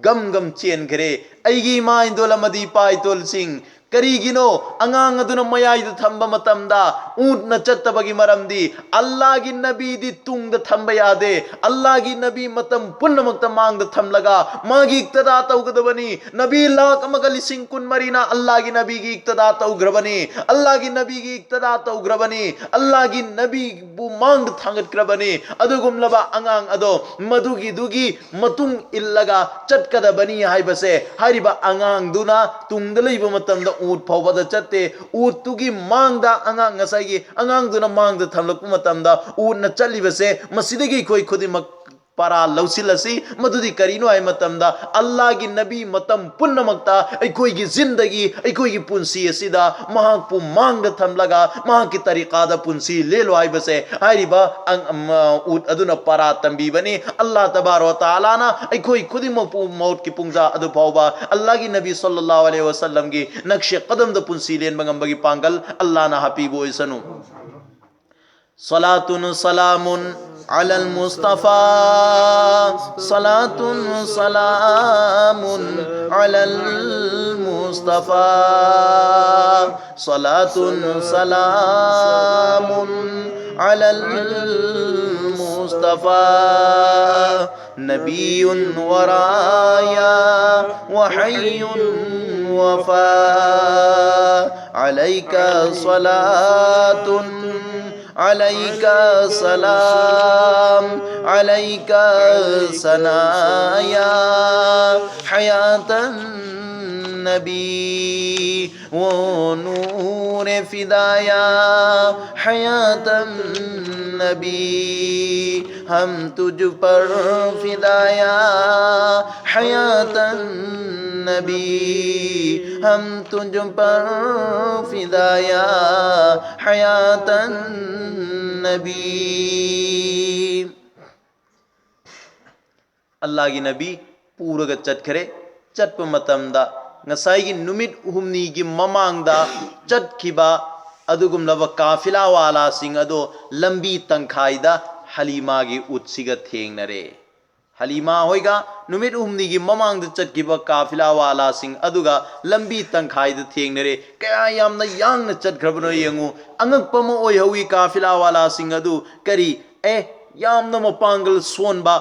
ꯒꯝ ꯒꯝ ꯆꯦꯟꯈ꯭ꯔꯦ꯫ ꯑꯩꯒꯤ ꯏꯃꯥ ꯏꯟꯗꯣꯜ ꯑꯃꯗꯤ ꯏꯄꯥ ꯏꯇꯣꯜꯁꯤꯡ, ꯀꯔꯤꯒꯤꯅꯣ ꯑꯉꯥꯡ ꯑꯗꯨꯅ ꯃꯌꯥꯏꯗ ꯊꯝꯕ ꯃꯇꯝꯗ ꯎꯠꯅ ꯆꯠꯇꯕꯒꯤ ꯃꯔꯝꯗꯤ? ꯑꯜꯂꯥꯍꯒꯤ ꯅꯕꯤꯗꯤ ꯇꯨꯡꯗ ꯊꯝꯕ ꯌꯥꯗꯦ꯫ ꯑꯜꯂꯥꯍꯒꯤ ꯅꯕꯤ ꯃꯇꯝ ꯄꯨꯝꯅꯃꯛꯇ ꯃꯥꯡꯗ ꯊꯝꯂꯒ ꯃꯥꯒꯤ ꯏꯛꯇꯗꯥ ꯇꯧꯒꯗꯕꯅꯤ꯫ ꯅꯕꯤ ꯂꯥꯈ ꯑꯃꯒ ꯂꯤꯁꯤꯡ ꯀꯨꯟꯃꯔꯤꯅ ꯑꯜꯂꯥꯍꯒꯤ ꯅꯕꯤꯒꯤ ꯏꯛꯇꯗꯥ ꯇꯧꯈ꯭ꯔꯕꯅꯤ꯫ ꯑꯜꯂꯥꯍꯒꯤ ꯅꯕꯤꯒꯤ ꯏꯛꯇꯗꯥ ꯇꯧꯈ꯭ꯔꯕꯅꯤ꯫ ꯑꯜꯂꯥꯍꯒꯤ ꯅꯕꯤꯕꯨ ꯃꯥꯡꯗ ꯊꯥꯡꯒꯠꯈ꯭ꯔꯕꯅꯤ꯫ ꯑꯗꯨꯒꯨꯝꯂꯕ ꯑꯉꯥꯡ ꯑꯗꯣ ꯃꯗꯨꯒꯤꯗꯨꯒꯤ ꯃꯇꯨꯡ ꯏꯜꯂꯒ ꯆꯠꯀꯗꯕꯅꯤ ꯍꯥꯏꯕꯁꯦ ꯍꯥꯏꯔꯤꯕ ꯑꯉꯥꯡꯗꯨꯅ ꯇꯨꯡꯗ ꯂꯩꯕ ꯃꯇꯝꯗ ꯎꯠ ꯐꯥꯎꯕꯗ ꯆꯠꯇꯦ꯫ ꯎꯠꯇꯨꯒꯤ ꯃꯥꯡꯗ ꯑꯉꯥꯡ, ꯉꯁꯥꯏꯒꯤ ꯑꯉꯥꯡꯗꯨꯅ ꯃꯥꯡꯗ ꯊꯝꯂꯛꯄ ꯃꯇꯝꯗ ꯎꯠꯅ ꯆꯠꯂꯤꯕꯁꯦ, ꯃꯁꯤꯗꯒꯤ ꯑꯩꯈꯣꯏ ꯈꯨꯗꯤꯡꯃꯛ ꯄꯔꯥ ꯂꯧꯁꯤꯜꯂꯁꯤ꯫ ꯃꯗꯨꯗꯤ ꯀꯔꯤꯅꯣ ꯍꯥꯏꯕ ꯃꯇꯝꯗ, ꯑꯜꯂꯥꯍꯒꯤ ꯅꯕꯤ ꯃꯇꯝ ꯄꯨꯝꯅꯃꯛꯇ ꯑꯩꯈꯣꯏꯒꯤ ꯖꯤꯟꯗꯒꯤ, ꯑꯩꯈꯣꯏꯒꯤ ꯄꯨꯟꯁꯤ ꯑꯁꯤꯗ ꯃꯍꯥꯛꯄꯨ ꯃꯥꯡꯗ ꯊꯝꯂꯒ, ꯃꯍꯥꯛꯀꯤ ꯇꯔꯤꯀꯥꯗ ꯄꯨꯟꯁꯤ ꯂꯦꯜꯂꯨ ꯍꯥꯏꯕꯁꯦ ꯍꯥꯏꯔꯤꯕ ꯑꯪ-, ꯑꯝ, ꯑ, ꯎꯠ ꯑꯗꯨꯅ ꯄꯔꯥ ꯇꯝꯕꯤꯕꯅꯤ꯫ ꯑꯜꯂꯥꯍ ꯇꯕꯥꯔꯛ ꯋ ꯇꯥꯂꯥꯅ ꯑꯩꯈꯣꯏ ꯈꯨꯗꯤꯡꯃꯛꯄꯨ ꯃꯧꯠꯀꯤ ꯄꯨꯡꯖꯥ ꯑꯗꯨ ꯐꯥꯎꯕ ꯑꯜꯂꯥꯍꯒꯤ ꯅꯕꯤ ꯁꯜꯂꯜꯂꯥꯍꯨ ꯑꯂꯩꯍꯤ ꯋꯁꯜꯂꯝꯒꯤ ꯅꯛꯁꯦ ꯀꯗꯝꯗ ꯄꯨꯟꯁꯤ ꯂꯦꯟꯕ ꯉꯝꯕꯒꯤ ꯄꯥꯡꯒꯜ ꯑꯜꯂꯥꯍꯅ ꯍꯥꯞꯄꯤꯕ ꯑꯣꯏꯁꯅꯨ꯫ صلاة سلام على المصطفى، صلاة سلام على المصطفى، صلاة سلام على المصطفى، نبي ورايا وحي وفا، عليك صلاة، عليك سلام، عليك ثنايا، حياة النبي، وہ نور فدایا، حیات النبی، ہم تجھ پر فدایا، حیات النبی، ہم تجھ پر فدایا، حیات النبی۔ ꯑꯜꯂꯥꯍꯒꯤ ꯅꯕꯤ ꯄꯨꯔꯒ ꯆꯠꯈ꯭ꯔꯦ꯫ ꯆꯠꯄ ꯃꯇꯝꯗ ꯉꯁꯥꯏꯒꯤ ꯅꯨꯃꯤꯠ ꯍꯨꯝꯅꯤꯒꯤ ꯃꯃꯥꯡꯗ ꯆꯠꯈꯤꯕ ꯑꯗꯨꯒꯨꯝꯂꯕ ꯀꯥꯐꯤꯂꯥꯋꯥꯂꯥꯁꯤꯡ ꯑꯗꯣ ꯂꯝꯕꯤ ꯇꯪꯈꯥꯏꯗ ꯍꯂꯤꯃꯥꯒꯤ ꯎꯠꯁꯤꯒ ꯊꯦꯡꯅꯔꯦ꯫ ꯍꯂꯤꯃꯥ ꯍꯣꯏꯒ ꯅꯨꯃꯤꯠ ꯍꯨꯝꯅꯤꯒꯤ ꯃꯃꯥꯡꯗ ꯆꯠꯈꯤꯕ ꯀꯥꯐꯤꯂꯥꯋꯥꯂꯥꯁꯤꯡ ꯑꯗꯨꯒ ꯂꯝꯕꯤ ꯇꯪꯈꯥꯏꯗ ꯊꯦꯡꯅꯔꯦ꯫ ꯀꯌꯥ ꯌꯥꯝꯅ ꯌꯥꯡꯅ ꯆꯠꯈ꯭ꯔꯕꯅꯣ ꯌꯦꯡꯉꯨ꯫ ꯑꯉꯛꯄ ꯑꯃ ꯑꯣꯏꯍꯧꯋꯤ ꯀꯥꯐꯤꯂꯥꯋꯥꯂꯥꯁꯤꯡ ꯑꯗꯨ꯫ ꯀꯔꯤ? ꯑꯦ, ꯌꯥꯝꯅ ꯃꯄꯥꯡꯒꯜ ꯁꯣꯟꯕ,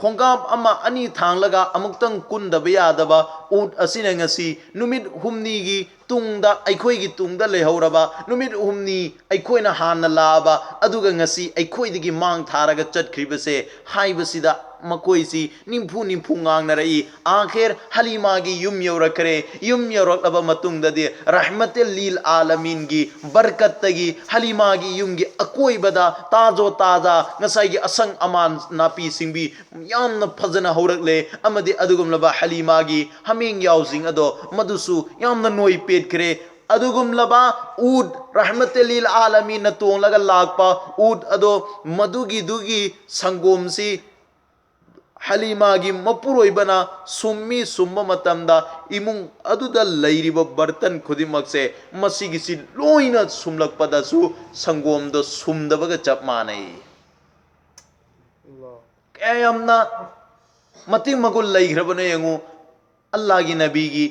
ꯈꯣꯡꯀꯥꯞ ꯑꯃ ꯑꯅꯤ ꯊꯥꯡꯂꯒ ꯑꯃꯨꯛꯇꯪ ꯀꯨꯟꯗꯕ ꯌꯥꯗꯕ ꯎꯠ ꯑꯁꯤꯅ ꯉꯁꯤ ꯅꯨꯃꯤꯠ ꯍꯨꯝꯅꯤꯒꯤ ꯇꯨꯡꯗ, ꯑꯩꯈꯣꯏꯒꯤ ꯇꯨꯡꯗ ꯂꯩꯍꯧꯔꯕ, ꯅꯨꯃꯤꯠ ꯍꯨꯝꯅꯤ ꯑꯩꯈꯣꯏꯅ ꯍꯥꯟꯅ ꯂꯥꯛꯑꯕ, ꯑꯗꯨꯒ ꯉꯁꯤ ꯑꯩꯈꯣꯏꯗꯒꯤ ꯃꯥꯡ ꯊꯥꯔꯒ ꯆꯠꯈ꯭ꯔꯤꯕꯁꯦ ꯍꯥꯏꯕꯁꯤꯗ ꯃꯈꯣꯏꯁꯤ ꯅꯤꯝꯐꯨ ꯅꯤꯝꯐꯨ ꯉꯥꯡꯅꯔꯛꯏ꯫ ꯑꯥꯈꯤꯔ ꯍꯂꯤꯃꯥꯒꯤ ꯌꯨꯝ ꯌꯧꯔꯛꯈ꯭ꯔꯦ꯫ ꯌꯨꯝ ꯌꯧꯔꯛꯂꯕ ꯃꯇꯨꯡꯗꯗꯤ ꯔꯍꯃꯇꯦ ꯂꯤꯜ ꯑꯥꯂꯃꯤꯟꯒꯤ ꯕꯔꯀꯠꯇꯒꯤ ꯍꯂꯤꯃꯥꯒꯤ ꯌꯨꯝꯒꯤ ꯑꯀꯣꯏꯕꯗ ꯇꯥꯖꯣ ꯇꯥꯖꯥ ꯉꯁꯥꯏꯒꯤ ꯑꯁꯪ ꯑꯃꯥꯟ ꯅꯥꯄꯤ ꯁꯤꯡꯕꯤ ꯌꯥꯝꯅ ꯐꯖꯅ ꯍꯧꯔꯛꯂꯦ꯫ ꯑꯃꯗꯤ ꯑꯗꯨꯒꯨꯝꯂꯕ ꯍꯂꯤꯃꯥꯒꯤ ꯍꯥꯃꯦꯡ ꯌꯥꯎꯁꯤꯡ ꯑꯗꯣ ꯃꯗꯨꯁꯨ ꯌꯥꯝꯅ ꯅꯣꯏ ꯄꯦꯠꯈ꯭ꯔꯦ꯫ ꯑꯗꯨꯒꯨꯝꯂꯕ ꯎꯠ, ꯔꯍꯃꯇꯦ ꯂꯤꯜ ꯑꯥꯂꯃꯤꯟꯅ ꯇꯣꯡꯂꯒ ꯂꯥꯛꯄ ꯎꯠ ꯑꯗꯣ, ꯃꯗꯨꯒꯤꯗꯨꯒꯤ ꯁꯪꯒꯣꯝꯁꯤ ꯍꯂꯤꯃꯥꯒꯤ ꯃꯄꯨꯔꯣꯏꯕꯅ ꯁꯨꯝꯃꯤ꯫ ꯁꯨꯝꯕ ꯃꯇꯝꯗ ꯏꯃꯨꯡ ꯑꯗꯨꯗ ꯂꯩꯔꯤꯕ ꯕꯔꯇꯟ ꯈꯨꯗꯤꯡꯃꯛꯁꯦ ꯃꯁꯤꯒꯤꯁꯤ ꯂꯣꯏꯅ ꯁꯨꯝꯂꯛꯄꯗꯁꯨ ꯁꯪꯒꯣꯝꯗꯣ ꯁꯨꯝꯗꯕꯒ ꯆꯞ ꯃꯥꯟꯅꯩ꯫ ꯀꯌꯥ ꯌꯥꯝꯅ ꯃꯇꯤꯛ ꯃꯒꯨꯟ ꯂꯩꯈ꯭ꯔꯕꯅꯣ ꯌꯦꯡꯉꯨ꯫ ꯑꯜꯂꯥꯍꯒꯤ ꯅꯕꯤꯒꯤ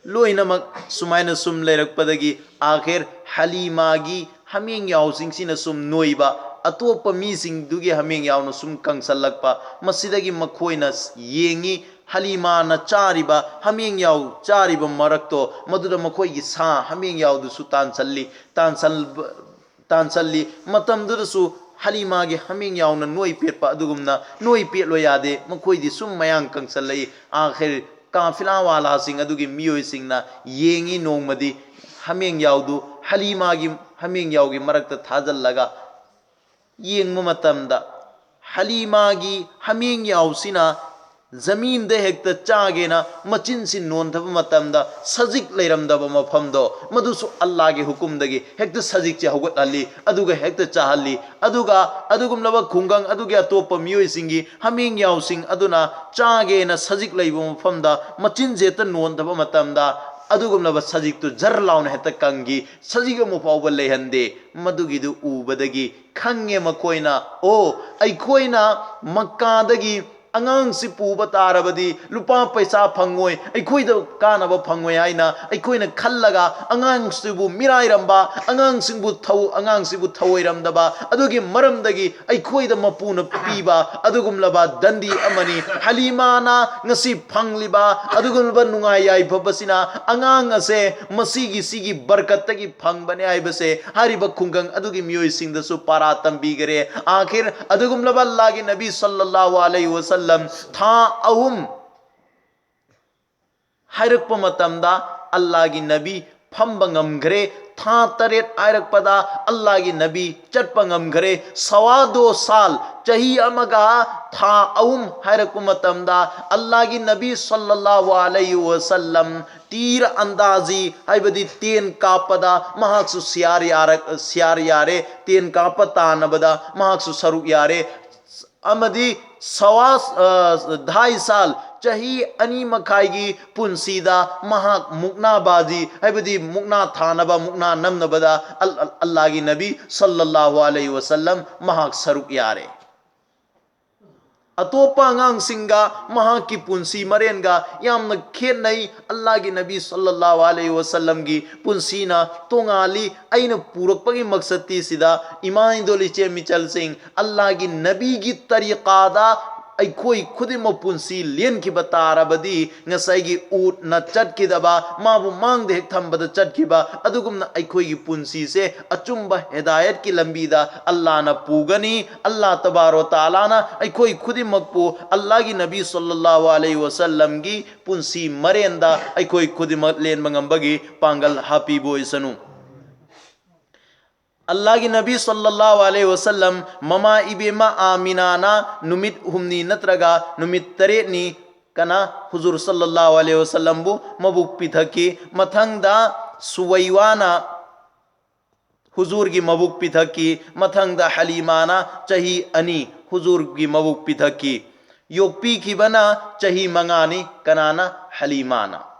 ꯂꯣꯏꯅꯃꯛ ꯁꯨꯃꯥꯏꯅ ꯁꯨꯝ ꯂꯩꯔꯛꯄꯗꯒꯤ ꯑꯥꯈꯤꯔ ꯍꯂꯤꯃꯥꯒꯤ ꯍꯥꯃꯦꯡ ꯌꯥꯎꯁꯤꯡꯁꯤꯅ ꯁꯨꯝ ꯅꯣꯏꯕ, ꯑꯇꯣꯞꯄ ꯃꯤꯁꯤꯡꯗꯨꯒꯤ ꯍꯥꯃꯦꯡ ꯌꯥꯎꯅ ꯁꯨꯝ ꯀꯪꯁꯜꯂꯛꯄ꯫ ꯃꯁꯤꯗꯒꯤ ꯃꯈꯣꯏꯅ ꯌꯦꯡꯉꯤ, ꯍꯂꯤꯃꯥꯅ ꯆꯥꯔꯤꯕ ꯍꯥꯃꯦꯡ ꯌꯥꯎ ꯆꯥꯔꯤꯕ ꯃꯔꯛꯇꯣ, ꯃꯗꯨꯗ ꯃꯈꯣꯏꯒꯤ ꯁꯥ ꯍꯥꯃꯦꯡ ꯌꯥꯎꯗꯨꯁꯨ ꯇꯥꯟꯁꯜꯂꯤ꯫ ꯇꯥꯟꯁꯜꯕ-, ꯇꯥꯟꯁꯜꯂꯤ꯫ ꯃꯇꯝꯗꯨꯗꯁꯨ ꯍꯂꯤꯃꯥꯒꯤ ꯍꯥꯃꯦꯡ ꯌꯥꯎꯅ ꯅꯣꯏ ꯄꯦꯠꯄ ꯑꯗꯨꯒꯨꯝꯅ ꯅꯣꯏ ꯄꯦꯠꯂꯣ ꯌꯥꯗꯦ꯫ ꯃꯈꯣꯏꯗꯤ ꯁꯨꯝ ꯃꯌꯥꯡ ꯀꯪꯁꯜꯂꯛꯏ꯫ ꯑꯥꯈꯤꯔ ꯀꯥꯐꯤꯂꯥꯋꯥꯂꯥꯁꯤꯡ ꯑꯗꯨꯒꯤ ꯃꯤꯑꯣꯏꯁꯤꯡꯅ ꯌꯦꯡꯉꯤ꯫ ꯅꯣꯡꯃꯗꯤ ꯍꯥꯃꯦꯡ ꯌꯥꯎꯗꯨ ꯍꯂꯤꯃꯥꯒꯤ ꯍꯥꯃꯦꯡ ꯌꯥꯎꯒꯤ ꯃꯔꯛꯇ ꯊꯥꯖꯤꯜꯂꯒ ꯌꯦꯡꯕ ꯃꯇꯝꯗ, ꯍꯂꯤꯃꯥꯒꯤ ꯍꯥꯃꯦꯡ ꯌꯥꯎꯁꯤꯅ ꯖꯃꯤꯟꯗ ꯍꯦꯛꯇ ꯆꯥꯒꯦꯅ ꯃꯆꯤꯟꯁꯤ ꯅꯣꯟꯊꯕ ꯃꯇꯝꯗ, ꯁꯖꯤꯛ ꯂꯩꯔꯝꯗꯕ ꯃꯐꯝꯗꯣ, ꯃꯗꯨꯁꯨ ꯑꯜꯂꯥꯍꯒꯤ ꯍꯨꯀꯨꯝꯗꯒꯤ ꯍꯦꯛꯇ ꯁꯖꯤꯛꯁꯦ ꯍꯧꯒꯠꯍꯜꯂꯤ, ꯑꯗꯨꯒ ꯍꯦꯛꯇ ꯆꯥꯍꯜꯂꯤ꯫ ꯑꯗꯨꯒ ꯑꯗꯨꯒꯨꯝꯂꯕ ꯈꯨꯡꯒꯪ ꯑꯗꯨꯒꯤ ꯑꯇꯣꯞꯄ ꯃꯤꯑꯣꯏꯁꯤꯡꯒꯤ ꯍꯥꯃꯦꯡ ꯌꯥꯎꯁꯤꯡ ꯑꯗꯨꯅ ꯆꯥꯒꯦꯅ ꯁꯖꯤꯛ ꯂꯩꯕ ꯃꯐꯝꯗ ꯃꯆꯤꯟꯁꯦ ꯍꯦꯛꯇ ꯅꯣꯟꯊꯕ ꯃꯇꯝꯗ, ꯑꯗꯨꯒꯨꯝꯂꯕ ꯁꯖꯤꯛꯇꯨ ꯖꯔ ꯂꯥꯎꯅ ꯍꯦꯛꯇ ꯀꯪꯈꯤ꯫ ꯁꯖꯤꯛ ꯑꯃ ꯐꯥꯎꯕ ꯂꯩꯍꯟꯗꯦ꯫ ꯃꯗꯨꯒꯤꯗꯨ ꯎꯕꯗꯒꯤ ꯈꯪꯉꯦ ꯃꯈꯣꯏꯅ, "ꯑꯣ, ꯑꯩꯈꯣꯏꯅ ꯃꯛꯀꯥꯗꯒꯤ ꯑꯉꯥꯡꯁꯤ ꯄꯨꯕ ꯇꯥꯔꯕꯗꯤ ꯂꯨꯄꯥ ꯄꯩꯁꯥ ꯐꯪꯉꯣꯏ, ꯑꯩꯈꯣꯏꯗ ꯀꯥꯟꯅꯕ ꯐꯪꯉꯣꯏ ꯍꯥꯏꯅ ꯑꯩꯈꯣꯏꯅ ꯈꯜꯂꯒ ꯑꯉꯥꯡꯁꯤꯕꯨ ꯃꯤꯔꯥꯏꯔꯝꯕ, ꯑꯉꯥꯡꯁꯤꯡꯕꯨ ꯊꯧ-, ꯑꯉꯥꯡꯁꯤꯕꯨ ꯊꯧꯑꯣꯏꯔꯝꯗꯕ ꯑꯗꯨꯒꯤ ꯃꯔꯝꯗꯒꯤ ꯑꯩꯈꯣꯏꯗ ꯃꯄꯨꯅ ꯄꯤꯕ ꯑꯗꯨꯒꯨꯝꯂꯕ ꯗꯟꯗꯤ ꯑꯃꯅꯤ꯫ ꯍꯂꯤꯃꯥꯅ ꯉꯁꯤ ꯐꯪꯂꯤꯕ ꯑꯗꯨꯒꯨꯝꯂꯕ ꯅꯨꯡꯉꯥꯏ ꯌꯥꯏꯐꯕꯁꯤꯅ ꯑꯉꯥꯡ ꯑꯁꯦ ꯃꯁꯤꯒꯤ, ꯁꯤꯒꯤ ꯕꯔꯀꯠꯇꯒꯤ ꯐꯪꯕꯅꯦ ꯍꯥꯏꯕꯁꯦ ꯍꯥꯏꯔꯤꯕ ꯈꯨꯡꯒꯪ ꯑꯗꯨꯒꯤ ꯃꯤꯑꯣꯏꯁꯤꯡꯗꯁꯨ ꯄꯥꯔꯥ ꯇꯝꯕꯤꯈꯔꯦ꯫ ꯑꯥꯈꯤꯔ ꯑꯗꯨꯒꯨꯝꯂꯕ ꯑꯜꯂꯥꯍꯒꯤ ꯅꯕꯤ ꯁꯜꯂꯜꯂꯥꯍꯨ ꯑꯂꯩꯍꯤ ꯋꯁꯜꯂꯝ ꯊꯥ ꯑꯍꯨꯝ ꯍꯥꯏꯔꯛꯄ ꯃꯇꯝꯗ ꯑꯜꯂꯥꯍꯒꯤ ꯅꯕꯤ ꯐꯝꯕ ꯉꯝꯈ꯭ꯔꯦ꯫ ꯊꯥ ꯇꯔꯦꯠ ꯍꯥꯏꯔꯛꯄꯗ ꯑꯜꯂꯥꯍꯒꯤ ꯅꯕꯤ ꯆꯠꯄ ꯉꯝꯈ꯭ꯔꯦ꯫ ꯁꯋꯥꯗꯣ ꯁꯥꯜ, ꯆꯍꯤ ꯑꯃꯒ ꯊꯥ ꯑꯍꯨꯝ ꯍꯥꯏꯔꯛꯄ ꯃꯇꯝꯗ ꯑꯜꯂꯥꯍꯒꯤ ꯅꯕꯤ ꯁꯜꯂꯜꯂꯥꯍꯨ ꯑꯂꯩꯍꯤ ꯋꯁꯜꯂꯝ ꯇꯤꯔ ꯑꯟꯗꯥꯖꯤ ꯍꯥꯏꯕꯗꯤ ꯇꯦꯟ ꯀꯥꯞꯄꯗ ꯃꯍꯥꯛꯁꯨ ꯁꯤꯌꯥꯔ ꯌꯥꯔ-, ꯁꯤꯌꯥꯔ ꯌꯥꯔꯦ, ꯇꯦꯟ ꯀꯥꯞꯄ ꯇꯥꯟꯅꯕꯗ ꯃꯍꯥꯛꯁꯨ ꯁꯔꯨꯛ ꯌꯥꯔꯦ꯫ ꯑꯃꯗꯤ ꯁꯋꯥ, ꯑ, ꯙꯥꯏ ꯁꯥꯜ, ꯆꯍꯤ ꯑꯅꯤ ꯃꯈꯥꯏꯒꯤ ꯄꯨꯟꯁꯤꯗ ꯃꯍꯥꯛ ꯃꯨꯛꯅꯥꯕꯥꯖꯤ ꯍꯥꯏꯕꯗꯤ ꯃꯨꯛꯅꯥ ꯊꯥꯅꯕ, ꯃꯨꯛꯅꯥ ꯅꯝꯅꯕꯗ ꯑꯜ-, ꯑꯜ-, ꯑꯜꯂꯥꯍꯒꯤ ꯅꯕꯤ ꯁꯜꯂꯜꯂꯥꯍꯨ ꯑꯂꯩꯍꯤ ꯋꯁꯜꯂꯝ ꯃꯍꯥꯛ ꯁꯔꯨꯛ ꯌꯥꯔꯦ꯫ ꯑꯇꯣꯞꯄ ꯑꯉꯥꯡꯁꯤꯡꯒ ꯃꯍꯥꯛꯀꯤ ꯄꯨꯟꯁꯤ ꯃꯔꯦꯟꯒ ꯌꯥꯝꯅ ꯈꯦꯠꯅꯩ꯫ ꯑꯜꯂꯥꯍꯒꯤ ꯅꯕꯤ ꯁꯜꯂꯜꯂꯥꯍꯨ ꯑꯂꯩꯍꯤ ꯋꯁꯜꯂꯝꯒꯤ ꯄꯨꯟꯁꯤꯅ ꯇꯣꯉꯥꯜꯂꯤ꯫ ꯑꯩꯅ ꯄꯨꯔꯛꯄꯒꯤ ꯃꯛꯁꯠꯇꯤ ꯁꯤꯗ ꯏꯃꯥ ꯏꯗꯣꯜ ꯏꯆꯦ ꯃꯤꯆꯜꯁꯤꯡ, ꯑꯜꯂꯥꯍꯒꯤ ꯅꯕꯤꯒꯤ ꯇꯔꯤꯀꯥꯗ ꯑꯩꯈꯣꯏ ꯈꯨꯗꯤꯡꯃꯛ ꯄꯨꯟꯁꯤ ꯂꯦꯟꯈꯤꯕ ꯇꯥꯔꯕꯗꯤ ꯉꯁꯥꯏꯒꯤ ꯎꯠꯅ ꯆꯠꯈꯤꯗꯕ, ꯃꯥꯕꯨ ꯃꯥꯡꯗ ꯍꯦꯛ ꯊꯝꯕꯗ ꯆꯠꯈꯤꯕ ꯑꯗꯨꯒꯨꯝꯅ ꯑꯩꯈꯣꯏꯒꯤ ꯄꯨꯟꯁꯤꯁꯦ ꯑꯆꯨꯝꯕ ꯍꯤꯗꯥꯌꯠꯀꯤ ꯂꯝꯕꯤꯗ ꯑꯜꯂꯥꯍꯅ ꯄꯨꯒꯅꯤ꯫ ꯑꯜꯂꯥꯍ ꯇꯕꯥꯔꯣ ꯇꯥꯂꯥꯅ ꯑꯩꯈꯣꯏ ꯈꯨꯗꯤꯡꯃꯛꯄꯨ ꯑꯜꯂꯥꯍꯒꯤ ꯅꯕꯤ ꯁꯜꯂꯜꯂꯥꯍꯨ ꯑꯂꯩꯍꯤ ꯋꯁꯜꯂꯝꯒꯤ ꯄꯨꯟꯁꯤ ꯃꯔꯦꯟꯗ ꯑꯩꯈꯣꯏ ꯈꯨꯗꯤꯡꯃꯛ ꯂꯦꯟꯕ ꯉꯝꯕꯒꯤ ꯄꯥꯡꯒꯜ ꯍꯥꯞꯄꯤꯕ ꯑꯣꯏꯁꯅꯨ꯫ ꯑꯜꯂꯥꯍꯒꯤ ꯅꯕꯤ ꯁꯜꯂꯜꯂꯥꯍꯨ ꯑꯂꯩꯍꯤ ꯋꯁꯜꯂꯝ ꯃꯃꯥ ꯏꯕꯦꯝꯃ ꯑꯥꯃꯤꯅꯥꯅ ꯅꯨꯃꯤꯠ ꯍꯨꯝꯅꯤ ꯅꯠꯇ꯭ꯔꯒ ꯅꯨꯃꯤꯠ ꯇꯔꯦꯠꯅꯤ ꯀꯅꯥ ꯍꯨꯖꯨꯔ ꯁꯜꯂꯜꯂꯥꯍꯨ ꯑꯂꯩꯍꯤ ꯋꯁꯜꯂꯝꯕꯨ ꯃꯕꯨꯛ ꯄꯤꯊꯛꯈꯤ꯫ ꯃꯊꯪꯗ ꯁꯨꯋꯩꯋꯥꯅ ꯍꯨꯖꯨꯔꯒꯤ ꯃꯕꯨꯛ ꯄꯤꯊꯛꯈꯤ꯫ ꯃꯊꯪꯗ ꯍꯂꯤꯃꯥꯅ ꯆꯍꯤ ꯑꯅꯤ ꯍꯨꯖꯨꯔꯒꯤ ꯃꯕꯨꯛ ꯄꯤꯊꯛꯈꯤ꯫ ꯌꯣꯛꯄꯤꯈꯤꯕꯅ ꯆꯍꯤ ꯃꯉꯥꯅꯤ꯫ ꯀꯅꯥꯅ? ꯍꯂꯤꯃꯥꯅ꯫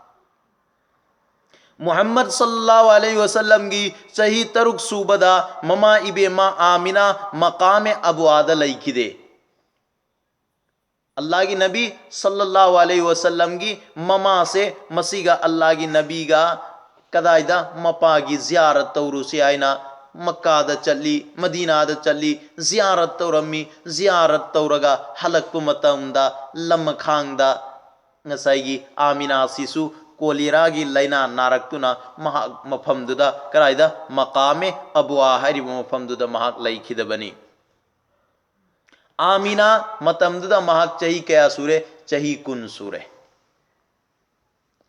ꯃꯨꯍꯝꯃꯗ ꯁꯜꯂꯜꯂꯥꯍꯨ ꯑꯂꯩꯍꯤ ꯋꯁꯜꯂꯝꯒꯤ ꯆꯍꯤ ꯇꯔꯨꯛ ꯁꯨꯕꯗ ꯃꯃꯥ ꯏꯕꯦꯝꯃ ꯑꯥꯃꯤꯅꯥ ꯃꯀꯥꯃꯦ ꯑꯕꯨꯋꯥꯗ ꯂꯩꯈꯤꯗꯦ꯫ ꯑꯜꯂꯥꯍꯒꯤ ꯅꯕꯤ ꯁꯜꯂꯜꯂꯥꯍꯨ ꯑꯂꯩꯍꯤ ꯋꯁꯜꯂꯝꯒꯤ ꯃꯃꯥꯁꯦ ꯃꯁꯤꯒ ꯑꯜꯂꯥꯍꯒꯤ ꯅꯕꯤꯒ ꯀꯗꯥꯏꯗ ꯃꯄꯥꯒꯤ ꯖꯤꯌꯥꯔꯠ ꯇꯧꯔꯨꯁꯤ ꯍꯥꯏꯅ ꯃꯛꯀꯥꯗ ꯆꯠꯂꯤ, ꯃꯗꯤꯅꯥꯗ ꯆꯠꯂꯤ, ꯖꯤꯌꯥꯔꯠ ꯇꯧꯔꯝꯃꯤ꯫ ꯖꯤꯌꯥꯔꯠ ꯇꯧꯔꯒ ꯍꯜꯂꯛꯄ ꯃꯇꯝꯗ ꯂꯝꯈꯥꯡꯗ ꯉꯁꯥꯏꯒꯤ ꯑꯥꯃꯤꯅꯥꯁꯤꯁꯨ ꯀꯣꯂꯤꯔꯥꯒꯤ ꯂꯥꯏꯅꯥ ꯅꯥꯔꯛꯇꯨꯅ ꯃꯍꯥꯛ ꯃꯐꯝꯗꯨꯗ, ꯀꯗꯥꯏꯗ, ꯃꯀꯥꯃꯦ ꯑꯕꯨꯋꯥ ꯍꯥꯏꯔꯤꯕ ꯃꯐꯝꯗꯨꯗ ꯃꯍꯥꯛ ꯂꯩꯈꯤꯗꯕꯅꯤ꯫ ꯑꯥꯃꯤꯅꯥ ꯃꯇꯝꯗꯨꯗ ꯃꯍꯥꯛ ꯆꯍꯤ ꯀꯌꯥ ꯁꯨꯔꯦ? ꯆꯍꯤ ꯀꯨꯟ ꯁꯨꯔꯦ꯫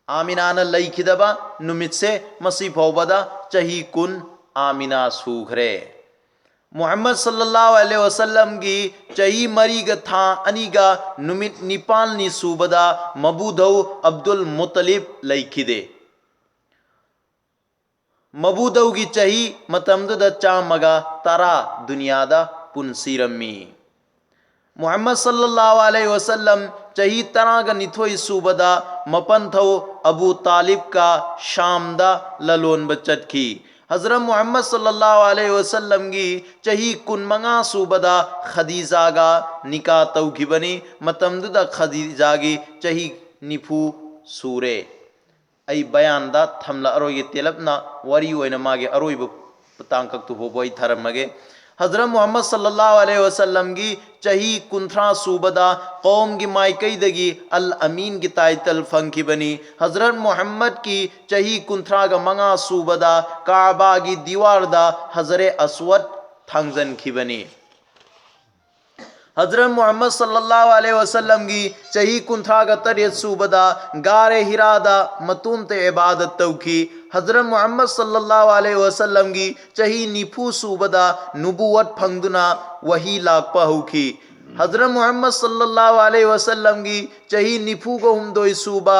ꯑꯥꯃꯤꯅꯥꯅ ꯂꯩꯈꯤꯗꯕ ꯅꯨꯃꯤꯠꯁꯦ ꯃꯁꯤ ꯐꯥꯎꯕꯗ ꯆꯍꯤ ꯀꯨꯟ ꯑꯥꯃꯤꯅꯥ ꯁꯨꯈ꯭ꯔꯦ꯫ ꯃꯨꯍꯝꯃꯗ ꯁꯜꯂꯜꯂꯥꯍꯨ ꯑꯂꯩꯍꯤ ꯋꯁꯜꯂꯝꯒꯤ ꯆꯍꯤ ꯃꯔꯤꯒ ꯊꯥ ꯑꯅꯤꯒ ꯅꯨꯃꯤꯠ ꯅꯤꯄꯥꯜꯅꯤ ꯁꯨꯕꯗ ꯃꯕꯨꯙꯧ ꯑꯕꯗꯨꯜ ꯃꯨꯇꯂꯤꯕ ꯂꯩꯈꯤꯗꯦ꯫ ꯃꯕꯨꯙꯧꯒꯤ ꯆꯍꯤ ꯃꯇꯝꯗꯨꯗ ꯆꯥꯝꯃꯒ ꯇꯔꯥ ꯗꯨꯅꯤꯌꯥꯗ ꯄꯨꯟꯁꯤꯔꯝꯃꯤ꯫ ꯃꯨꯍꯝꯃꯗ ꯁꯜꯂꯜꯂꯥꯍꯨ ꯑꯂꯩꯍꯤ ꯋꯁꯜꯂꯝ ꯆꯍꯤ ꯇꯔꯥꯒ ꯅꯤꯊꯣꯏ ꯁꯨꯕꯗ ꯃꯄꯟꯊꯧ ꯑꯕꯨ ꯇꯥꯂꯤꯕꯀ ꯁꯥꯝꯗ ꯂꯂꯣꯟꯕ ꯆꯠꯈꯤ꯫ ꯍꯖꯔꯠ ꯃꯨꯍꯝꯃꯗ ꯁꯜꯂꯜꯂꯥꯍꯨ ꯑꯂꯩꯍꯤ ꯋꯁꯜꯂꯝꯒꯤ ꯆꯍꯤ ꯀꯨꯟꯃꯉꯥ ꯁꯨꯕꯗ ꯈꯗꯤꯖꯥꯒ ꯅꯤꯀꯥ ꯇꯧꯈꯤꯕꯅꯤ꯫ ꯃꯇꯝꯗꯨꯗ ꯈꯗꯤꯖꯥꯒꯤ ꯆꯍꯤ ꯅꯤꯐꯨ ꯁꯨꯔꯦ꯫ ꯑꯩ ꯕꯌꯥꯟꯗ ꯊꯝꯂꯛꯑꯔꯣꯏꯒꯦ, ꯇꯦꯜꯂꯞꯅ ꯋꯥꯔꯤ ꯑꯣꯏꯅ ꯃꯥꯒꯤ ꯑꯔꯣꯏꯕ ꯇꯥꯡꯀꯛꯇꯨ ꯐꯥꯎꯕ ꯑꯩ ꯊꯥꯔꯝꯃꯒꯦ꯫ ꯍꯖꯔꯠ ꯃꯨꯍꯝꯃꯗ ꯁꯜꯂꯜꯂꯥꯍꯨ ꯑꯂꯩꯍꯤ ꯋꯁꯜꯂꯝꯒꯤ ꯆꯍꯤ ꯀꯨꯟꯊ꯭ꯔꯥ ꯁꯨꯕꯗ ꯀꯧꯝꯒꯤ ꯃꯥꯏꯀꯩꯗꯒꯤ ꯑꯜ ꯑꯃꯤꯟꯒꯤ ꯇꯥꯏꯇꯜ ꯐꯪꯈꯤꯕꯅꯤ꯫ ꯍꯖꯔꯠ ꯃꯨꯍꯝꯃꯗꯀꯤ ꯆꯍꯤ ꯀꯨꯟꯊ꯭ꯔꯥꯒ ꯃꯉꯥ ꯁꯨꯕꯗ ꯀꯥꯕꯥꯒꯤ ꯗꯤꯋꯥꯔꯗ ꯍꯖꯔꯦ ꯑꯁꯋꯗ ꯊꯥꯡꯖꯟꯈꯤꯕꯅꯤ꯫ ꯍꯖꯔꯠ ꯃꯨꯍꯝꯃꯗ ꯁꯜꯂꯜꯂꯥꯍꯨ ꯑꯂꯩꯍꯤ ꯋꯁꯜꯂꯝꯒꯤ ꯆꯍꯤ ꯀꯨꯟꯊ꯭ꯔꯥꯒ ꯇꯔꯦꯠ ꯁꯨꯕꯗ ꯒꯥꯔꯦ ꯍꯤꯔꯥꯗ ꯃꯇꯣꯝꯇ ꯏꯕꯥꯗꯠ ꯇꯧꯈꯤ꯫ ꯍꯖꯔꯠ ꯃꯨꯍꯝꯃꯗ ꯁꯜꯂꯜꯂꯥꯍꯨ ꯑꯂꯩꯍꯤ ꯋꯁꯜꯂꯝꯒꯤ ꯆꯍꯤ ꯅꯤꯐꯨ ꯁꯨꯕꯗ ꯅꯨꯕꯨꯋꯠ ꯐꯪꯗꯨꯅ ꯋꯍꯤ ꯂꯥꯛꯄ ꯍꯧꯈꯤ꯫ ꯍꯖꯔꯠ ꯃꯨꯍꯝꯃꯗ ꯁꯜꯂꯜꯂꯥꯍꯨ ꯑꯂꯩꯍꯤ ꯋꯁꯜꯂꯝꯒꯤ ꯆꯍꯤ ꯅꯤꯐꯨꯒ ꯍꯨꯝꯗꯣꯏ ꯁꯨꯕ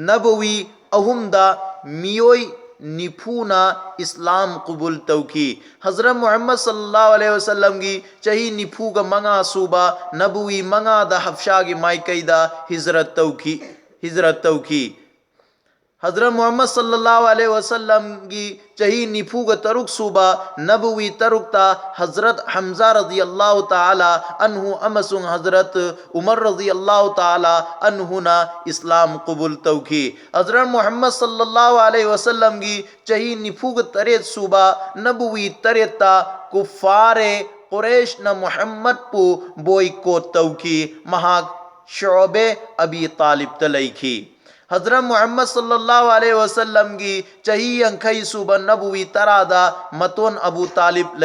ꯅꯕꯋꯤ ꯑꯍꯨꯝꯗ ꯃꯤꯑꯣꯏ ꯅꯤꯐꯨꯅ ꯏꯁꯂꯥꯝ ꯀꯨꯕꯨꯜ ꯇꯧꯈꯤ꯫ ꯍꯖꯔꯠ ꯃꯨꯍꯝꯃꯗ ꯁꯜꯂꯜꯂꯥꯍꯨ ꯑꯂꯩꯍꯤ ꯋꯁꯜꯂꯝꯒꯤ ꯆꯍꯤ ꯅꯤꯐꯨꯒ ꯃꯉꯥ ꯁꯨꯕ ꯅꯕꯋꯤ ꯃꯉꯥꯗ ꯍꯞꯁꯥꯒꯤ ꯃꯥꯏꯀꯩꯗ ꯍꯤꯖꯔꯠ ꯇꯧꯈꯤ, ꯍꯤꯖꯔꯠ ꯇꯧꯈꯤ꯫ ꯍꯖꯔꯠ ꯃꯨꯍꯝꯃꯗ ꯁꯜꯂꯜꯂꯥꯍꯨ ꯑꯂꯩꯍꯤ ꯋꯁꯜꯂꯝꯒꯤ ꯆꯍꯤ ꯅꯤꯐꯨꯒ ꯇꯔꯨꯛ ꯁꯨꯕ ꯅꯕꯋꯤ ꯇꯔꯨꯛꯇ ꯍꯖꯔꯠ ꯍꯝꯖꯥ ꯔꯗꯤꯌꯜꯂꯥꯍꯨ ꯇꯥꯂꯥ ꯑꯟꯍꯨ ꯑꯃꯁꯨꯡ ꯍꯖꯔꯠ ꯎꯃꯔ ꯔꯗꯤꯌꯜꯂꯥꯍꯨ ꯇꯥꯂꯥ ꯑꯟꯍꯨꯅ ꯏꯁꯂꯥꯝ ꯀꯕꯨꯜ ꯇꯧꯈꯤ꯫ ꯍꯖꯔꯠ ꯃꯨꯍꯝꯃꯗ ꯁꯜꯂꯜꯂꯥꯍꯨ ꯑꯂꯩꯍꯤ ꯋꯁꯜꯂꯝꯒꯤ ꯆꯍꯤ ꯅꯤꯐꯨꯒ ꯇꯔꯦꯠ ꯁꯨꯕ ꯅꯕꯋꯤ ꯇꯔꯦꯠꯇ ꯀꯨꯐꯥꯔꯦ ꯀꯨꯔꯦꯁꯅ ꯃꯨꯍꯝꯃꯗꯄꯨ ꯕꯣꯏꯀꯣꯠ ꯇꯧꯈꯤ꯫ ꯃꯍꯥꯛ ꯁꯣꯕꯦ ꯑꯕꯤ ꯇꯥꯂꯤꯕꯇ ꯂꯩꯈꯤ꯫ ꯍꯖꯔꯠ ꯃꯨꯍꯝꯃꯗ ꯁꯜꯂꯜꯂꯥꯍꯨ ꯑꯂꯩꯍꯤ ꯋꯁꯜꯂꯝꯒꯤ ꯆꯍꯤ ꯌꯥꯡꯈꯩ ꯁꯨꯕ ꯅꯕꯋꯤ ꯇꯔꯥꯗ ꯃꯇꯣꯟ ꯑꯕꯨ ꯇꯥꯂꯤꯕ ꯂꯩ꯫